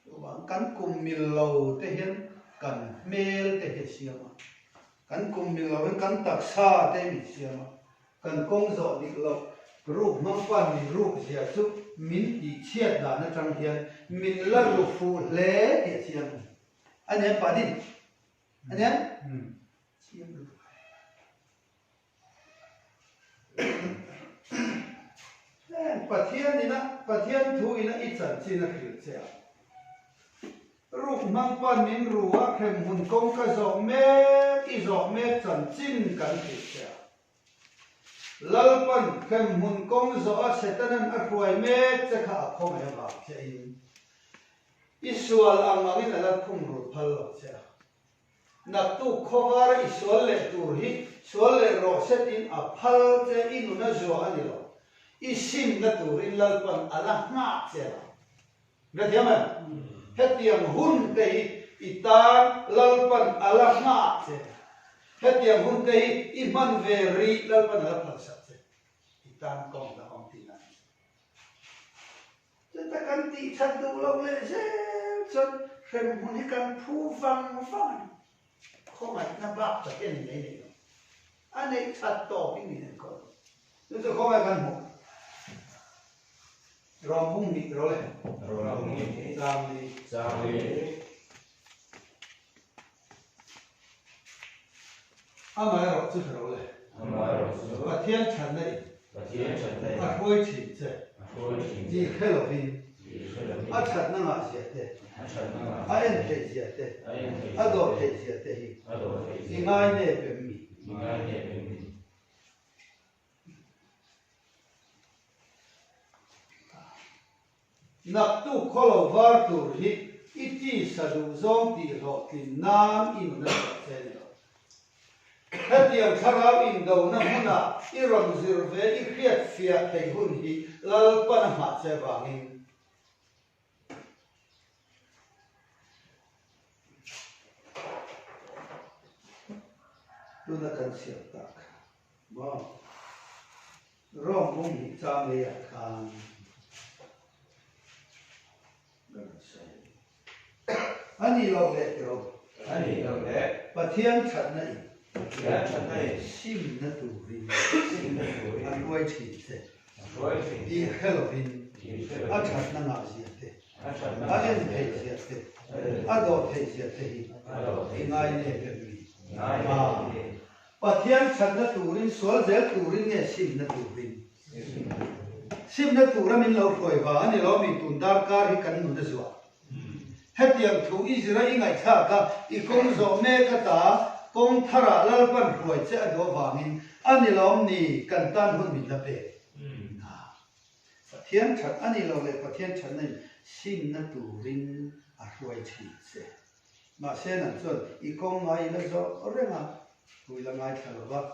Chuvang kan kum mil lo te hian kan hmel te hi a siam a. Kan kum mil lo hian kan taksa te min siam a. Kan kawng zawh dik loh ruk hmang pan min ruk zia chu min tih chhiat dan atang hian min la ru fuh hle tih a chiang a ni. A nen pah din? A nen? Chiang lutuk. Heng Pathian ina Pathian thu ina i chanchin a hrilh che a. Ruk hmang pan min ru a hremhmun kawngka zawh mek i zawh mek chanchin kan hrilh che a. Lalpan hremhmun kawng zawh a Setanan a hruai mek che kha a khawngaih avang che in i sual ang angin a la khung rul phal lo che a. Naktuk khawvar i sual leh tur hi sual leh rawh setin a phal che i nun a zuah a ni lo. I simna turin Lalpan a la nghah che lo. Hrethiam em? Hetiang hun te hi i tan Lalpan a la nghah che. Hetiang hun te hi i hman ve rih Lalpan a la phalsak che. I tan kawng dang awm tihna a ni. Chuta kan tih that duh loh leh zel chuan hremhmun hi kan phu vang vang a ni. Khawngaihna bak Pathian in ei neih lo. A neih that tawp in min enkawl. Chu chu khawngaih kan hmuh. Rawng bung hnih ro le. Rawng bung hnih. Chang li. Chang li. Amaherawh chu hre ro le. Amaherawh chu. Pathian thatna in. Pathian thatna in. A hruai thin che. A hruai thin che. Tih hre lovin. Tih hre lovin. A thatna ngah zia te. A thatna ngah zia te. A en theih zia te. A en theih zia te. A dawh theih zia te hi. A dawh theih zia te. I ngai nep em mi? I ngai nep em mi? Naktuk khaw lo var tur hi i tisa duh zawng tih hlawhtlin nan i nun a chhuah che ni lo. Hetiang thlarau indona hmunah i rawn zir ve i hriat fiah theih hun hi Lalpan a nghah che vangin. Tuna kan chhiar tak maw? Rom bung hnih chang leiah khan ka rawn sawi a ni. A nih loh leh tiro. A nih loh leh. Pathian thatna in. Pathian thatna in. Simna turin. Simna turin. A hruai thin che. A hruai thin che. Tih hre lovin. Tih hre lovin. A thatna ngah zia te. A thatna A en theih zia te. A dawh theih zia te hi. A dawh theih I ngai nep em mi? Ngai nep em mi? Pathian thatna turin sual zel turin nge simna turin? Simna tura min lo hruai vang a ni lo mi tun darkar hi kan nun a zuah. Hetiang thu i zira i ngaihthlak a, i kawng zawh mek ata kawng tharah Lalpan hruai che a duh avangin a ni lawm ni kan tan hun min la pek. Pathian that a ni lo leh Pathian thatna in simna turin a hruai thin che. Mahse nang chuan i kawng ngai i la zawh reng a, thu i la ngaithla lo va,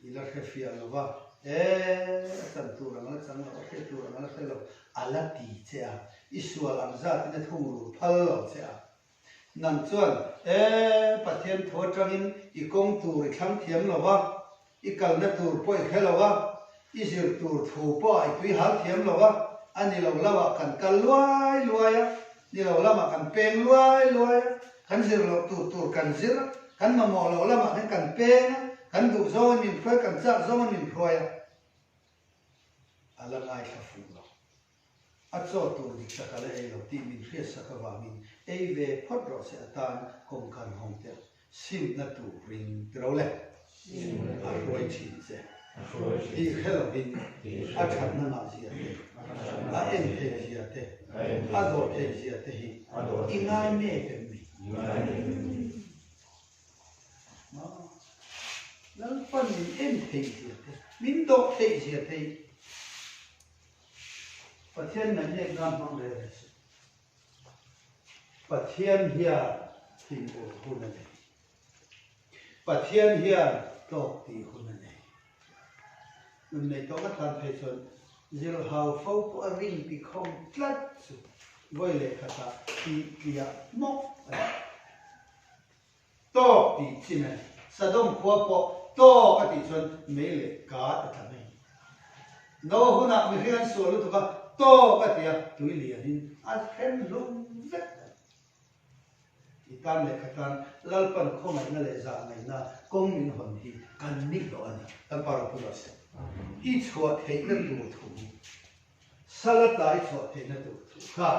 I la hre fiah lo va, e, a chan tur ang a la chang lo, a hriat tur ang a la hre lo, a la ti che a, i sual ang zatin a thungrul phal lo che a. Nang chuan, e, Pathian thu atangin i kawng tur i thlang thiam lo va, i kalna tur pawh i hre lo va, i zir tur thu pawh ah i tui hal thiam lo va, a ni lo lamah kan kal luai luai a, ni lo lamah kan peng luai luai a, kan zir loh tur tur kan zir a, kan mamawh loh lamah hian kan peng a, kan duh zawngin min hruai, kan chak zawngin min hruai a, a la ngaithla fuh lo. A chaw tur dik tak a la ei lo tih min hriatsak avangin ei ve phawt rawh se atan kawng kan hawng teh Simna turin tiro le, a hruai thin che. Tih hre lovin a thatna ngah zia te, a en theih zia te, a dawh theih zia te hi i ngai mek em ni? Lalpan min en theih zia te, min dawh theih zia te hi Pathian ngaihnek nan hmang rel reng suh. Pathian hian thinur hun a nei. Pathian hian tlawk tih hun a nei. Nun nei tawh ka tan phei chuan zirhau fo pawh a rin ti khawm tlat chu vawi leh khatah tih tliah hmawk a ni. Tawk tih chin a ni. Sodom khua pawh tawk a tih chuan mei leh kat a tla mai. Noa hunah mihring an sual lutuk a, tawk a ti a, tui lianin a hrem hlum vek a ni. I tan leh kha tan Lalpan khawngaihna leh zahngaihna kawng min hawn hi kan nihlawh a ni. Lalpa ropui rawh se. I chhuah theihna tur thu. Salata i chhuah theihna tur thu kha.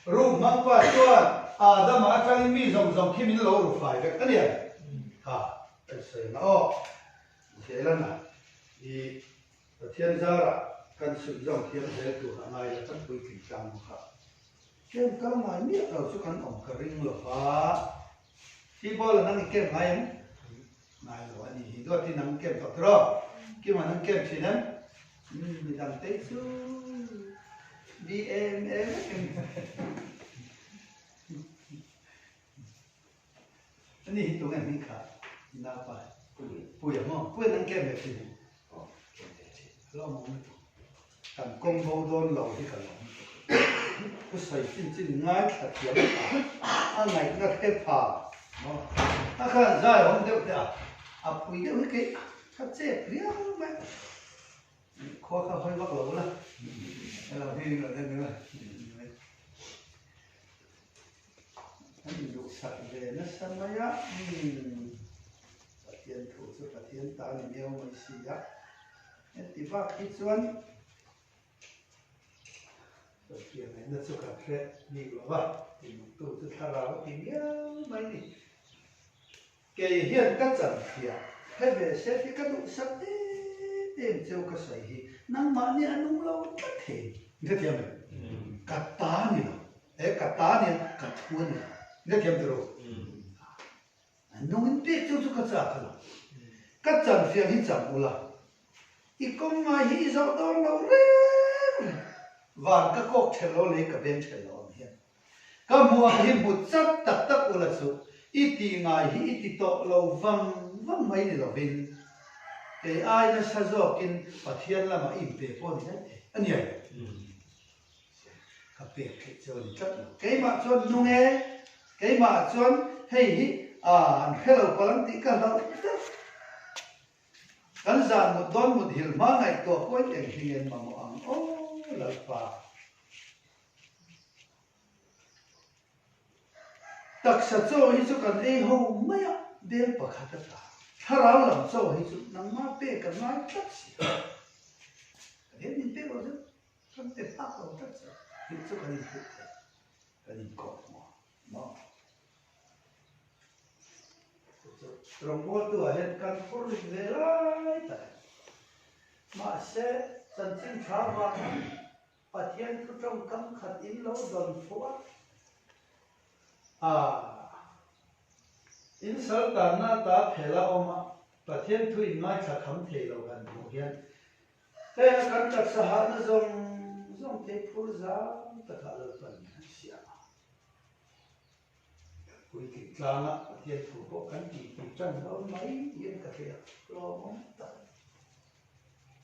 Rum hmangpa chuan Adama atangin mi zawng zawng khi min lo ru fai vek a nia. Kha kan sawi ang a aw. Zelana i Pathian zarah kan chhunzawm thiam zel tur a ngai la kan puitling tlang bawk a. Kem kal ngai miah lo chu kan awm ka ring lo va. Thi ball an ang i kem ngai em? Ngai lo a ni hi. Duatin ang kem tawh tiraw? Kiman an kem thin em? Umm midang te chu BMA vek em? Ani hi tunge hming kha napa Puia maw? Puia an kem ve thin em? Aw kem ve thin. A lawmawm lutuk. Kan kawng bo dawn lo hi ka lawm lutuk. Thu sawi chin chin ngaithla thiam pha, a ngaihna hre pha maw? A khan zai awm deuh teh a, a pui deuh hi kei ka chep riau mai. Khua kha hawi vak lo la, helo hi lo deuh deuh a. An induhsak ve nasa mai a, umm Pathian thu chu Pathian ta ni miau mai si a. Heti bak hi chuan Pathian ngaihna chu kan hre bik lo va, tinungtu chu thlarau a ti miau mai ni. Kei hian ka chanfiah hre ve se ti ka duhsak em em cheu ka sawi hi nangmah nia a nung lo tlat thei ni ka thiam em? Ka ta ni lo, e ka ta nia ka thu a ni lo ni ka thiam tiraw? A nungin pek cheu chu ka chak a lo. Ka chanfiah hi chang ula, i kawng ngai hi i zawh dawn lo reng reng. Van ka kawk ṭhelh lo lei ka veng ṭhelh lo ang hian. Ka hmuh ang hi hmu chat tak tak ula chu i tih ngai hi i ti tawh lo vang vang mai ni lovin kei ai nasa zawkin Pathian lamah i inpe pawh ni daih thei a nia. Ka pek theih chu a ni tlat lo. Keimah chuan nung e, keimah chuan hei hi an hre lo palh ang tih ka hlauh tlat. Kan zan mut dawn mut hil hma ngaihtuah pawhin eng hi ngen mamawh ang aw Lalpa. Taksa chaw hi chu kan ei ho mai a, bel pakhat a tla. Thlarau lam chaw hi chu nangmah pek a ngai tlat si a. Ka hian min pek lo zeuh, kan pe phak lo tlat si a, tih chu kan inhrilh thei, kan inkawp hmu a maw? Chu chu rawngbawltu ah hian kan phur rit ve lai tak a ni. Mahse, chanchin tha vanga Pathian thu tawngkam khat in lo dawn fuh a, a in sal tanna ata phel a awm a, Pathian thu in ngaithla kham thei lo han hmuh hian heng a kan taksa hahna zawng zawng te phur zau takah Lalpan min han siam a. Kan puitling tlanga Pathian thu pawh kan tih tih tan dawn mai hian ka hria, hlawmawm tak a ni.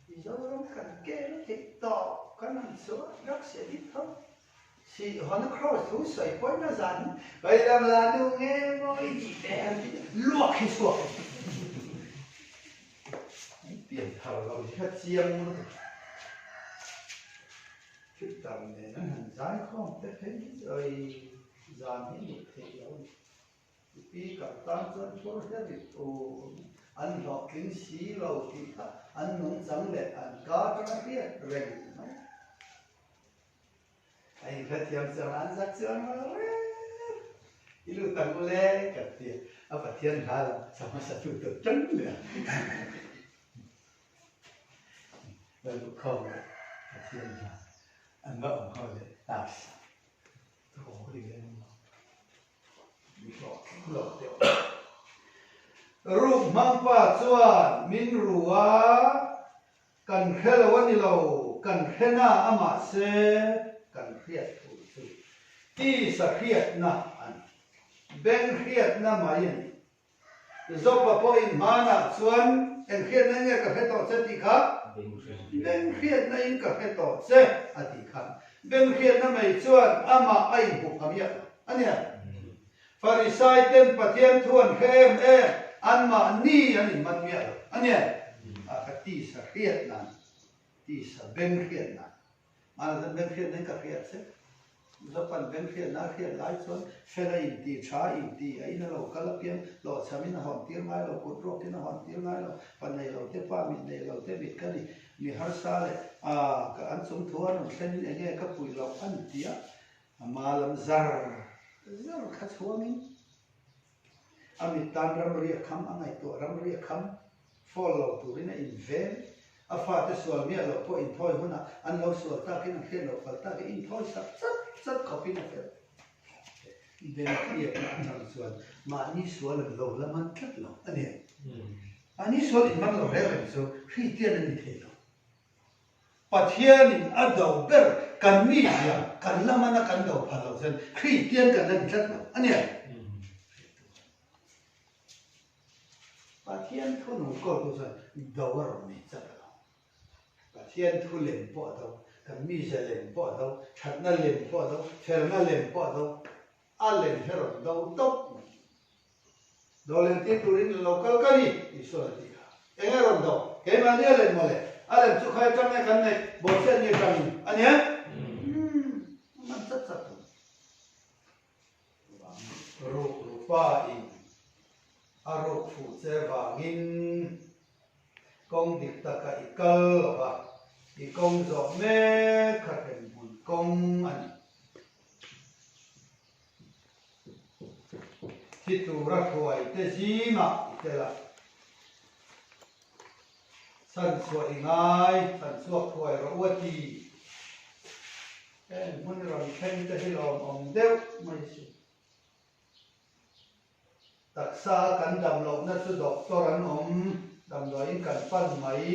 Mizoram kan kel theih tawh kan han chhuah rak se dit tho. Sihhawna Kraws thu sawi pawhin a zan Vairam la nu nge maw i nih ve an ti luak hi chhuak a ni. An pian thar lo hi kha chiang lutuk. Filter nen an han zai khawm te phei hi chu oi zan hi mut theih lo a ni. Pi kal tan chuan phur hle rit tur an hlawhtling si lo tih kha an nungchang leh an ka atanga hriat reng mai. A inhrethiam chuan an zak chuan rual reng. I lut ang u le ka ti a, a Pathian hla lam sa hmasa tu tur tang leh a. Va luhkhawm leh Pathian hla an va awm ho leh taksa. Ruk hmangpa chuan min ru a, kan hre lo a ni lo, kan hre na a mahse kan hriat thu chu tisa hriatna a ni, beng hriatna mai a ni. Zopa pawhin hmanah chuan eng hriatna nge ka hre tawh che tih kha? Beng hriatna in ka hre tawh che a tih kha. Beng hriatna mai chuan amah a inhmu pha miah lo a nia. Farisai ten Pathian thu an hre em em, anmahni an inman miah lo a nia. A ka tisa hriatna a ni, tisa beng hriatna a ni. Hmanah chuan beng hriatna in ka hriat che. Zopan beng hriatna a hriat lai chuan fel a inti tha a inti a in a lo kal apiang hlawhchhamin a hawn tir ngai lo, kut ruakin a hawn tir ngai lo, pa nei lo te pa mit nei lo te mit ka ni, mi harsa leh a ka an chung thu a rawn thlenin enge ka puih loh a ni tia a ma lam zar zar kha chhuangin a mit tan ramri a kham a ngaihtuah ramri a kham fall lo turin a inveng. A fate sual miah loh pawh inthawi hunah an lo sual takin an hriat loh fal takin inthawi sak chat chat khawpin a fel. Beng hriatna atang chuan mahni sual an lo la man tlat lo a ni. Mahni sual inman lo reng reng chu Kristian an ni thei lo. Pathianin a do ber kan mizia kan la man a kan do phal loh chuan Kristian kan la ni tlat lo a ni. Pathian thu nung kawltu chuan do a rawn nei chak lo. Pathian thu lem pawh a do, kan mize lem pawh a do, thatna lem pawh a do, felna lem pawh a do, a lem hi a rawn do tawp mai. Do lem tir turin lo kal ka ni, Isua'n a ti kha. Eng a rawn do? Keimahni a lem mawle. A lem chu khai atang nge kan neih bawhchhiatni atangin a nia? Umm, a man chat chat thung. Ruk rupa in a ruk fuh che vangin kawng dik taka i kal lo va, i kawng zawh mek kha hremhmun kawng a ni. Thi tura hruai te zingah i tel a, chhanchhuah i ngai, chhanchhuak thuai rawh u a ti. Heng hmun rawn thleng te hi lawmawm deuh mai si. Taksa a kan dam lohna chu doctor an awm, damdawiin kan pan mai.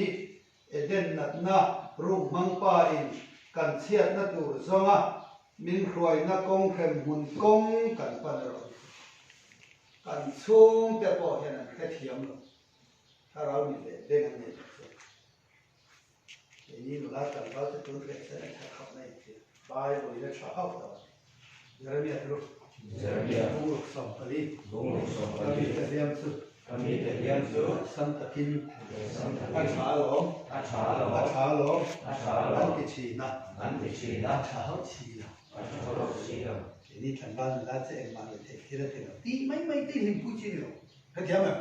Eden natna ruk hmang pa in Kan chhiatna tur zawnga min hruaina kawng hremhmun kawng kan pan erawh hi chu kan chhungte pawh hian an hrethiam lo. Thlarau mit leh beng an nei loh chuan keini nula tlangval te tun reh chuan an tha khawp mai ang tia Bible in a tha hauh lo a ni. Jeremia chu Jeremia Bungruk 40 Bungruk Ka 40 mite hliam chu Ka mite hliam chu Sam takin Sam a takin tha alawm A tha alawm A tha alawm A tha alawm An ti thin a An ti thin a A tha hauh si lo A tha hauh si lo. Keini tlangval nula che engmah leh theih thil a ti lo tih mai mai te hlimpui chi ni lo. Hetiang em?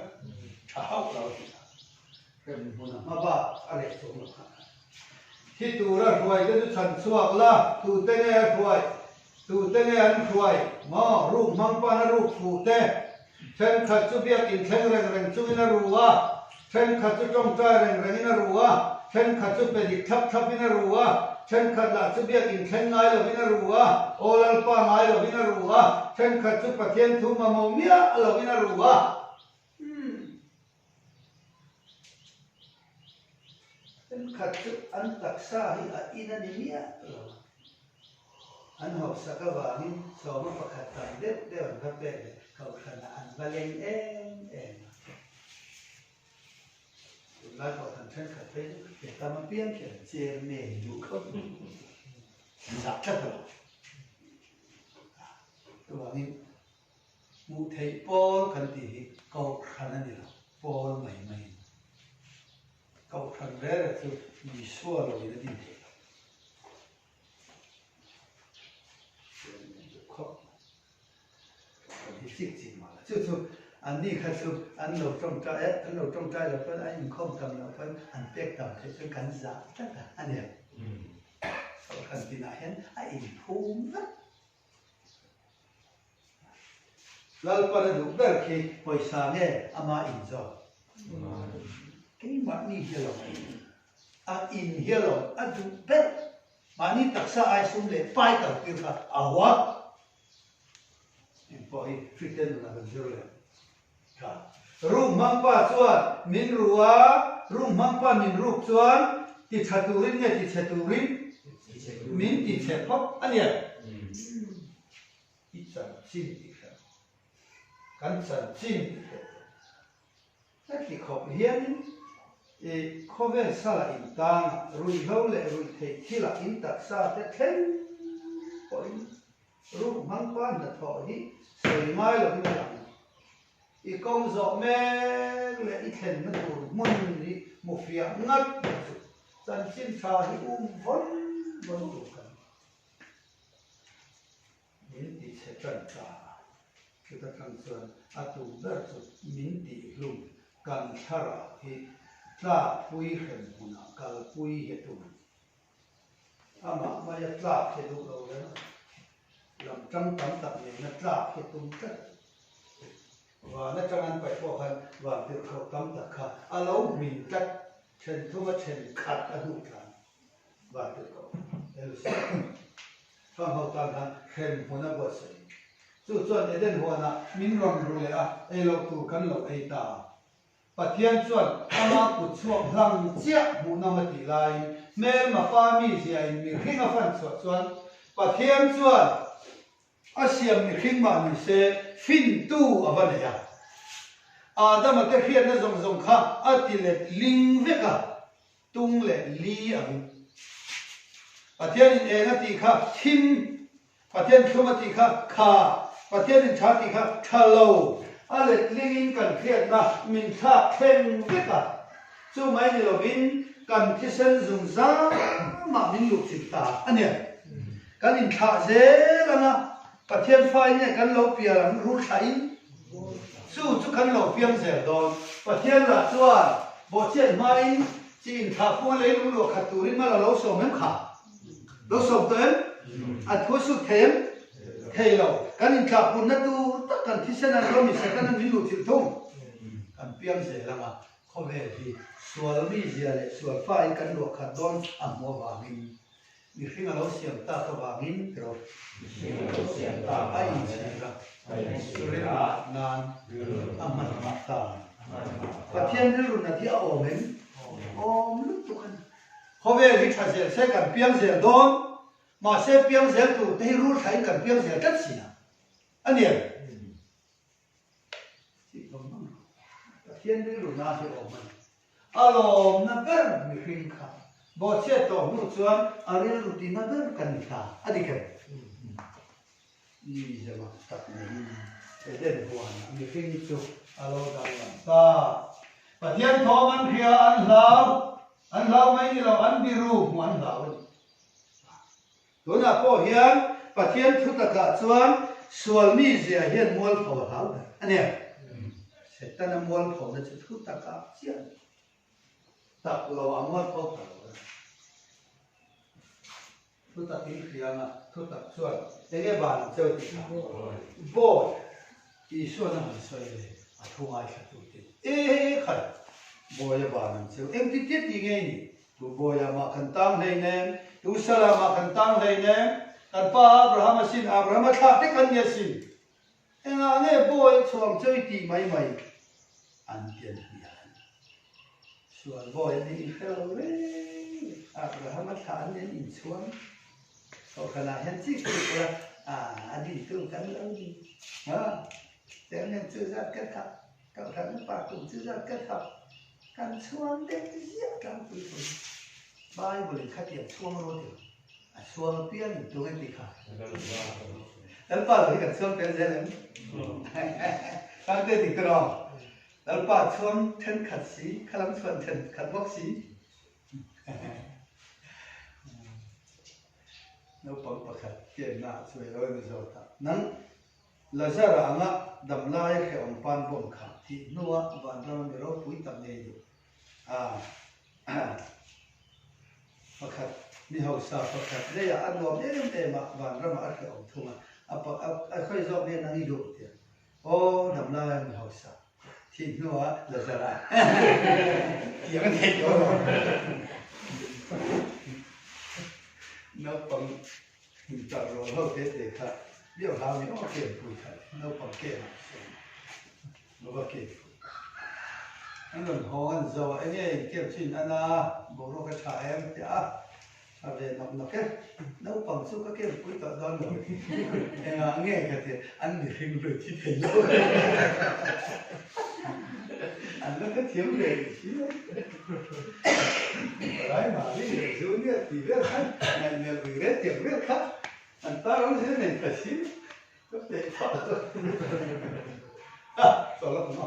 Tha hauh lo a ti ta. Hrem hmun a hma bak a reh chuang lo kha. Thi tura hruai te chu chhan chhuak la, tute nge a hruai? Tute nge an hruai? Maw, ruk hmang pan a ruk fuh te. Thenkhat chu biak inthleng reng reng chungin a ru a, thenkhat chu tawngtai reng rengin a ru a, thenkhat chu pe dik thlap thlapin a ru a, thenkhat lah chu biak inthleng ngai lovin a ru a, aw Lalpa ngai lovin a ru a, thenkhat chu Pathian thu mamawh miah lovin a ru a. Umm. Thenkhat chu an taksa hi a in a ni miah lo a. An hausak avangin sawma pakhat tam deuh deuh an va pek leh kohhranah an va leng em em a. Tunlai kohhran thenkhat phei chu he tam apiang khi an chairman duh khawp mai. An zah tlat a lo. Chuvangin Hmuh theih pawl kan tih hi kohhran a ni lo, pawl mai mai a ni. Kohhran rere chu Isua loin a din theih lo. Khawp mai. Kohhran hi chik chik mah la. Chu chu anni kha chu an lo tawngtai e, an lo tawngtai lo pawn an inkhawm tam loh pawn an pek tam theih chuan kan zah tlat a, a ni ang. Kohhran tinah hian a inphum vek. Lalpan a duh ber khi pawisa nge ama in zawk? Keimahni hi lo a in hi lo a duh ber. Mahni taksa ai sum leh pai kal tir kha a hua. Engpawh hi Kristian nunah kan zir leh tha. Rum hmangpa chuan min ru a, rum hmangpa min ruk chuan ti tha turin nge ti chhe turin? Min ti chhe phawt a nia. I chanchin tih hriat tur. Kan chanchin tih hriat tur. Heti khawp hianin i khawvel sala intanga ruihhlo leh ruihtheih thilah in taksa te thleng pawhin ruk hmangpa hnathawh hi sawi ngai lovin a lang. I kawng zawh mek leh i thlenna tur hmun hi hmu fiah ngat mai chu chanchin tha hi um vawn vawn tur kan ni. Min ti chhe tan ta a, chuta tang chuan a tum ber chu min tihhlum kan thlarau hi tlakpui hrem hmunah kalpui hi a tum a ni. Amah maia tlak hi a duh lo reng a, lam tang tam tak nena tlak hi a tum tlat a ni. Van atang an paih pawh khan van tirhkoh tam tak kha a lo hmin tlat, then thuma then khat a hnuh tlan van tirhkoh Elusia khang ho tan khan hrem hmun a buatsaih. Chu chuan Eden huanah min rawn ru leh a, ei loh tur kan lo ei ta. Pathian chuan ama kut chhuak hlang chiah hmuhnawm a tih laiin hmelma pa miziain mihring a fan chhuah chuan Pathian chuan A siam mihring mah ni se fintu a va nei a. Adama te hriatna zawng zawng kha a ti let ling vek a, tung leh li angin. Pathianin eng a tih kha thim, Pathian thlum a tih kha kha, Pathianin tha tih kha tha lo. A let lingin kan hriatna min thlak thleng vek a, chu mai ni lovin kan thisen zungzamah min luhchilh ta a nia. Kan inthlah zel ang a, Pathian fai nge kan lo pial ang rul thlahin chu chu kan lo piang zel dawn. Pathian lah chuan bawhchiat hmain chi inthlah punga leilung luah khat turin mal a lo sawm em kha? Lo sawm tawh em? A thu a sut thei em? Thei lo. Kan inthlah punna tur tak kan thisen an lo mi Satan an min luhchilh thung. Kan piang zel ang a, khawvel hi sual mizia leh sual fain kan luah khat dawn a hmuh avangin Mihring a lo siam tak avangin tiraw? Mihring a lo siam tak A inchhir a, rilru nan a hman mah ta. Pathian rilru nat hi a awm em? Awm lutuk a ni. Khawvel hi tha zel se kan piang zel dawn, mahse piang zel tur te hi rul thlain kan piang zel tlat si a. A ni em? Chih vang vang rawh. Pathian rilru na hi a awm a ni. A lawmna ber mihring kha bawhchhiat tawh hnu chuan a rilru tina ber kan ni ta. A dik em? Mi zemak tak neiin Eden huanah mihring chu a lo danglam ta. Pathian thawm an hria, an hlau, an hlau mai ni lo, an biru hmuh an hlau a ni. Tunah pawh hian Pathian thu takah chuan sual mizia hian mualpho a hlau ber a nia. Setana mualphona chu thu takah chiah a ni. Tak lo a mualpho pha lo a ni. Thu tak in hria anga, thu tak chuan enge van ang cheu tih kha Bawi Isuan a han sawi le, a thu ngaithla tu te e khai Bawi a van ang cheu engti tia ti ngei ni, tu Bawia mah kan tang hlei nem, tu Sala mah kan tang hlei nem, kan pa Abraham asin, Abraham a thlah te kan ni asin, engah nge Bawi chhuang cheu i tih mai mai an ti an hnial a ni. Sual bawi an in hre lo reng Abraham a thlah an in inchhuang Kohhranah hian chik chik ula a dintu kan lo ni a Chairman chu zat ka thap Kohhran upa kum chu zat ka thap kan chhuang deuh ziah tlangpui thung Bible in khatiang chhuang rawh ti lo a chhuang apiang in tung em ti kha Lalpa lo hi kan chhuang tel zel em Tlangte dik tawh Lalpa chuan thenkhat si, khalam chuan thenkhat bawk si. Naupang pakhat pianna chu ilo emaw zawt a, Nang Lazara anga damlai hrehawm pan bawm kha tih hnua vanrama mi ropui tak ngei duh a pakhat mi hausa pakhat leiah a nuam em em a, vanrama a hrehawm thung a, a khawi zawk nge nang i duh tia. Aw damlai mi hausa thih hnuah Lazara tiang a nei tawh lo. Naupang intar rual ho te te kha biau hlau ni aw kem pui kha naupang kem ah sawn lova kem pui. An rawn hawng an zo a enge in kem chu in an a boruak a tha em tia a. A ve nawk nawk e. Naupang chu ka kem pui tawh dawn lo. Engah nge ka ti, an mihring hlui thi thei lo. An la hrethiam ve rih si a. Palai mahni leh zu nia tih vel khan ngaihmelh ui reng tiang vel kha an tar awm zia nei ta si. Ka peih phah lo. Ha, chawlh a awm a.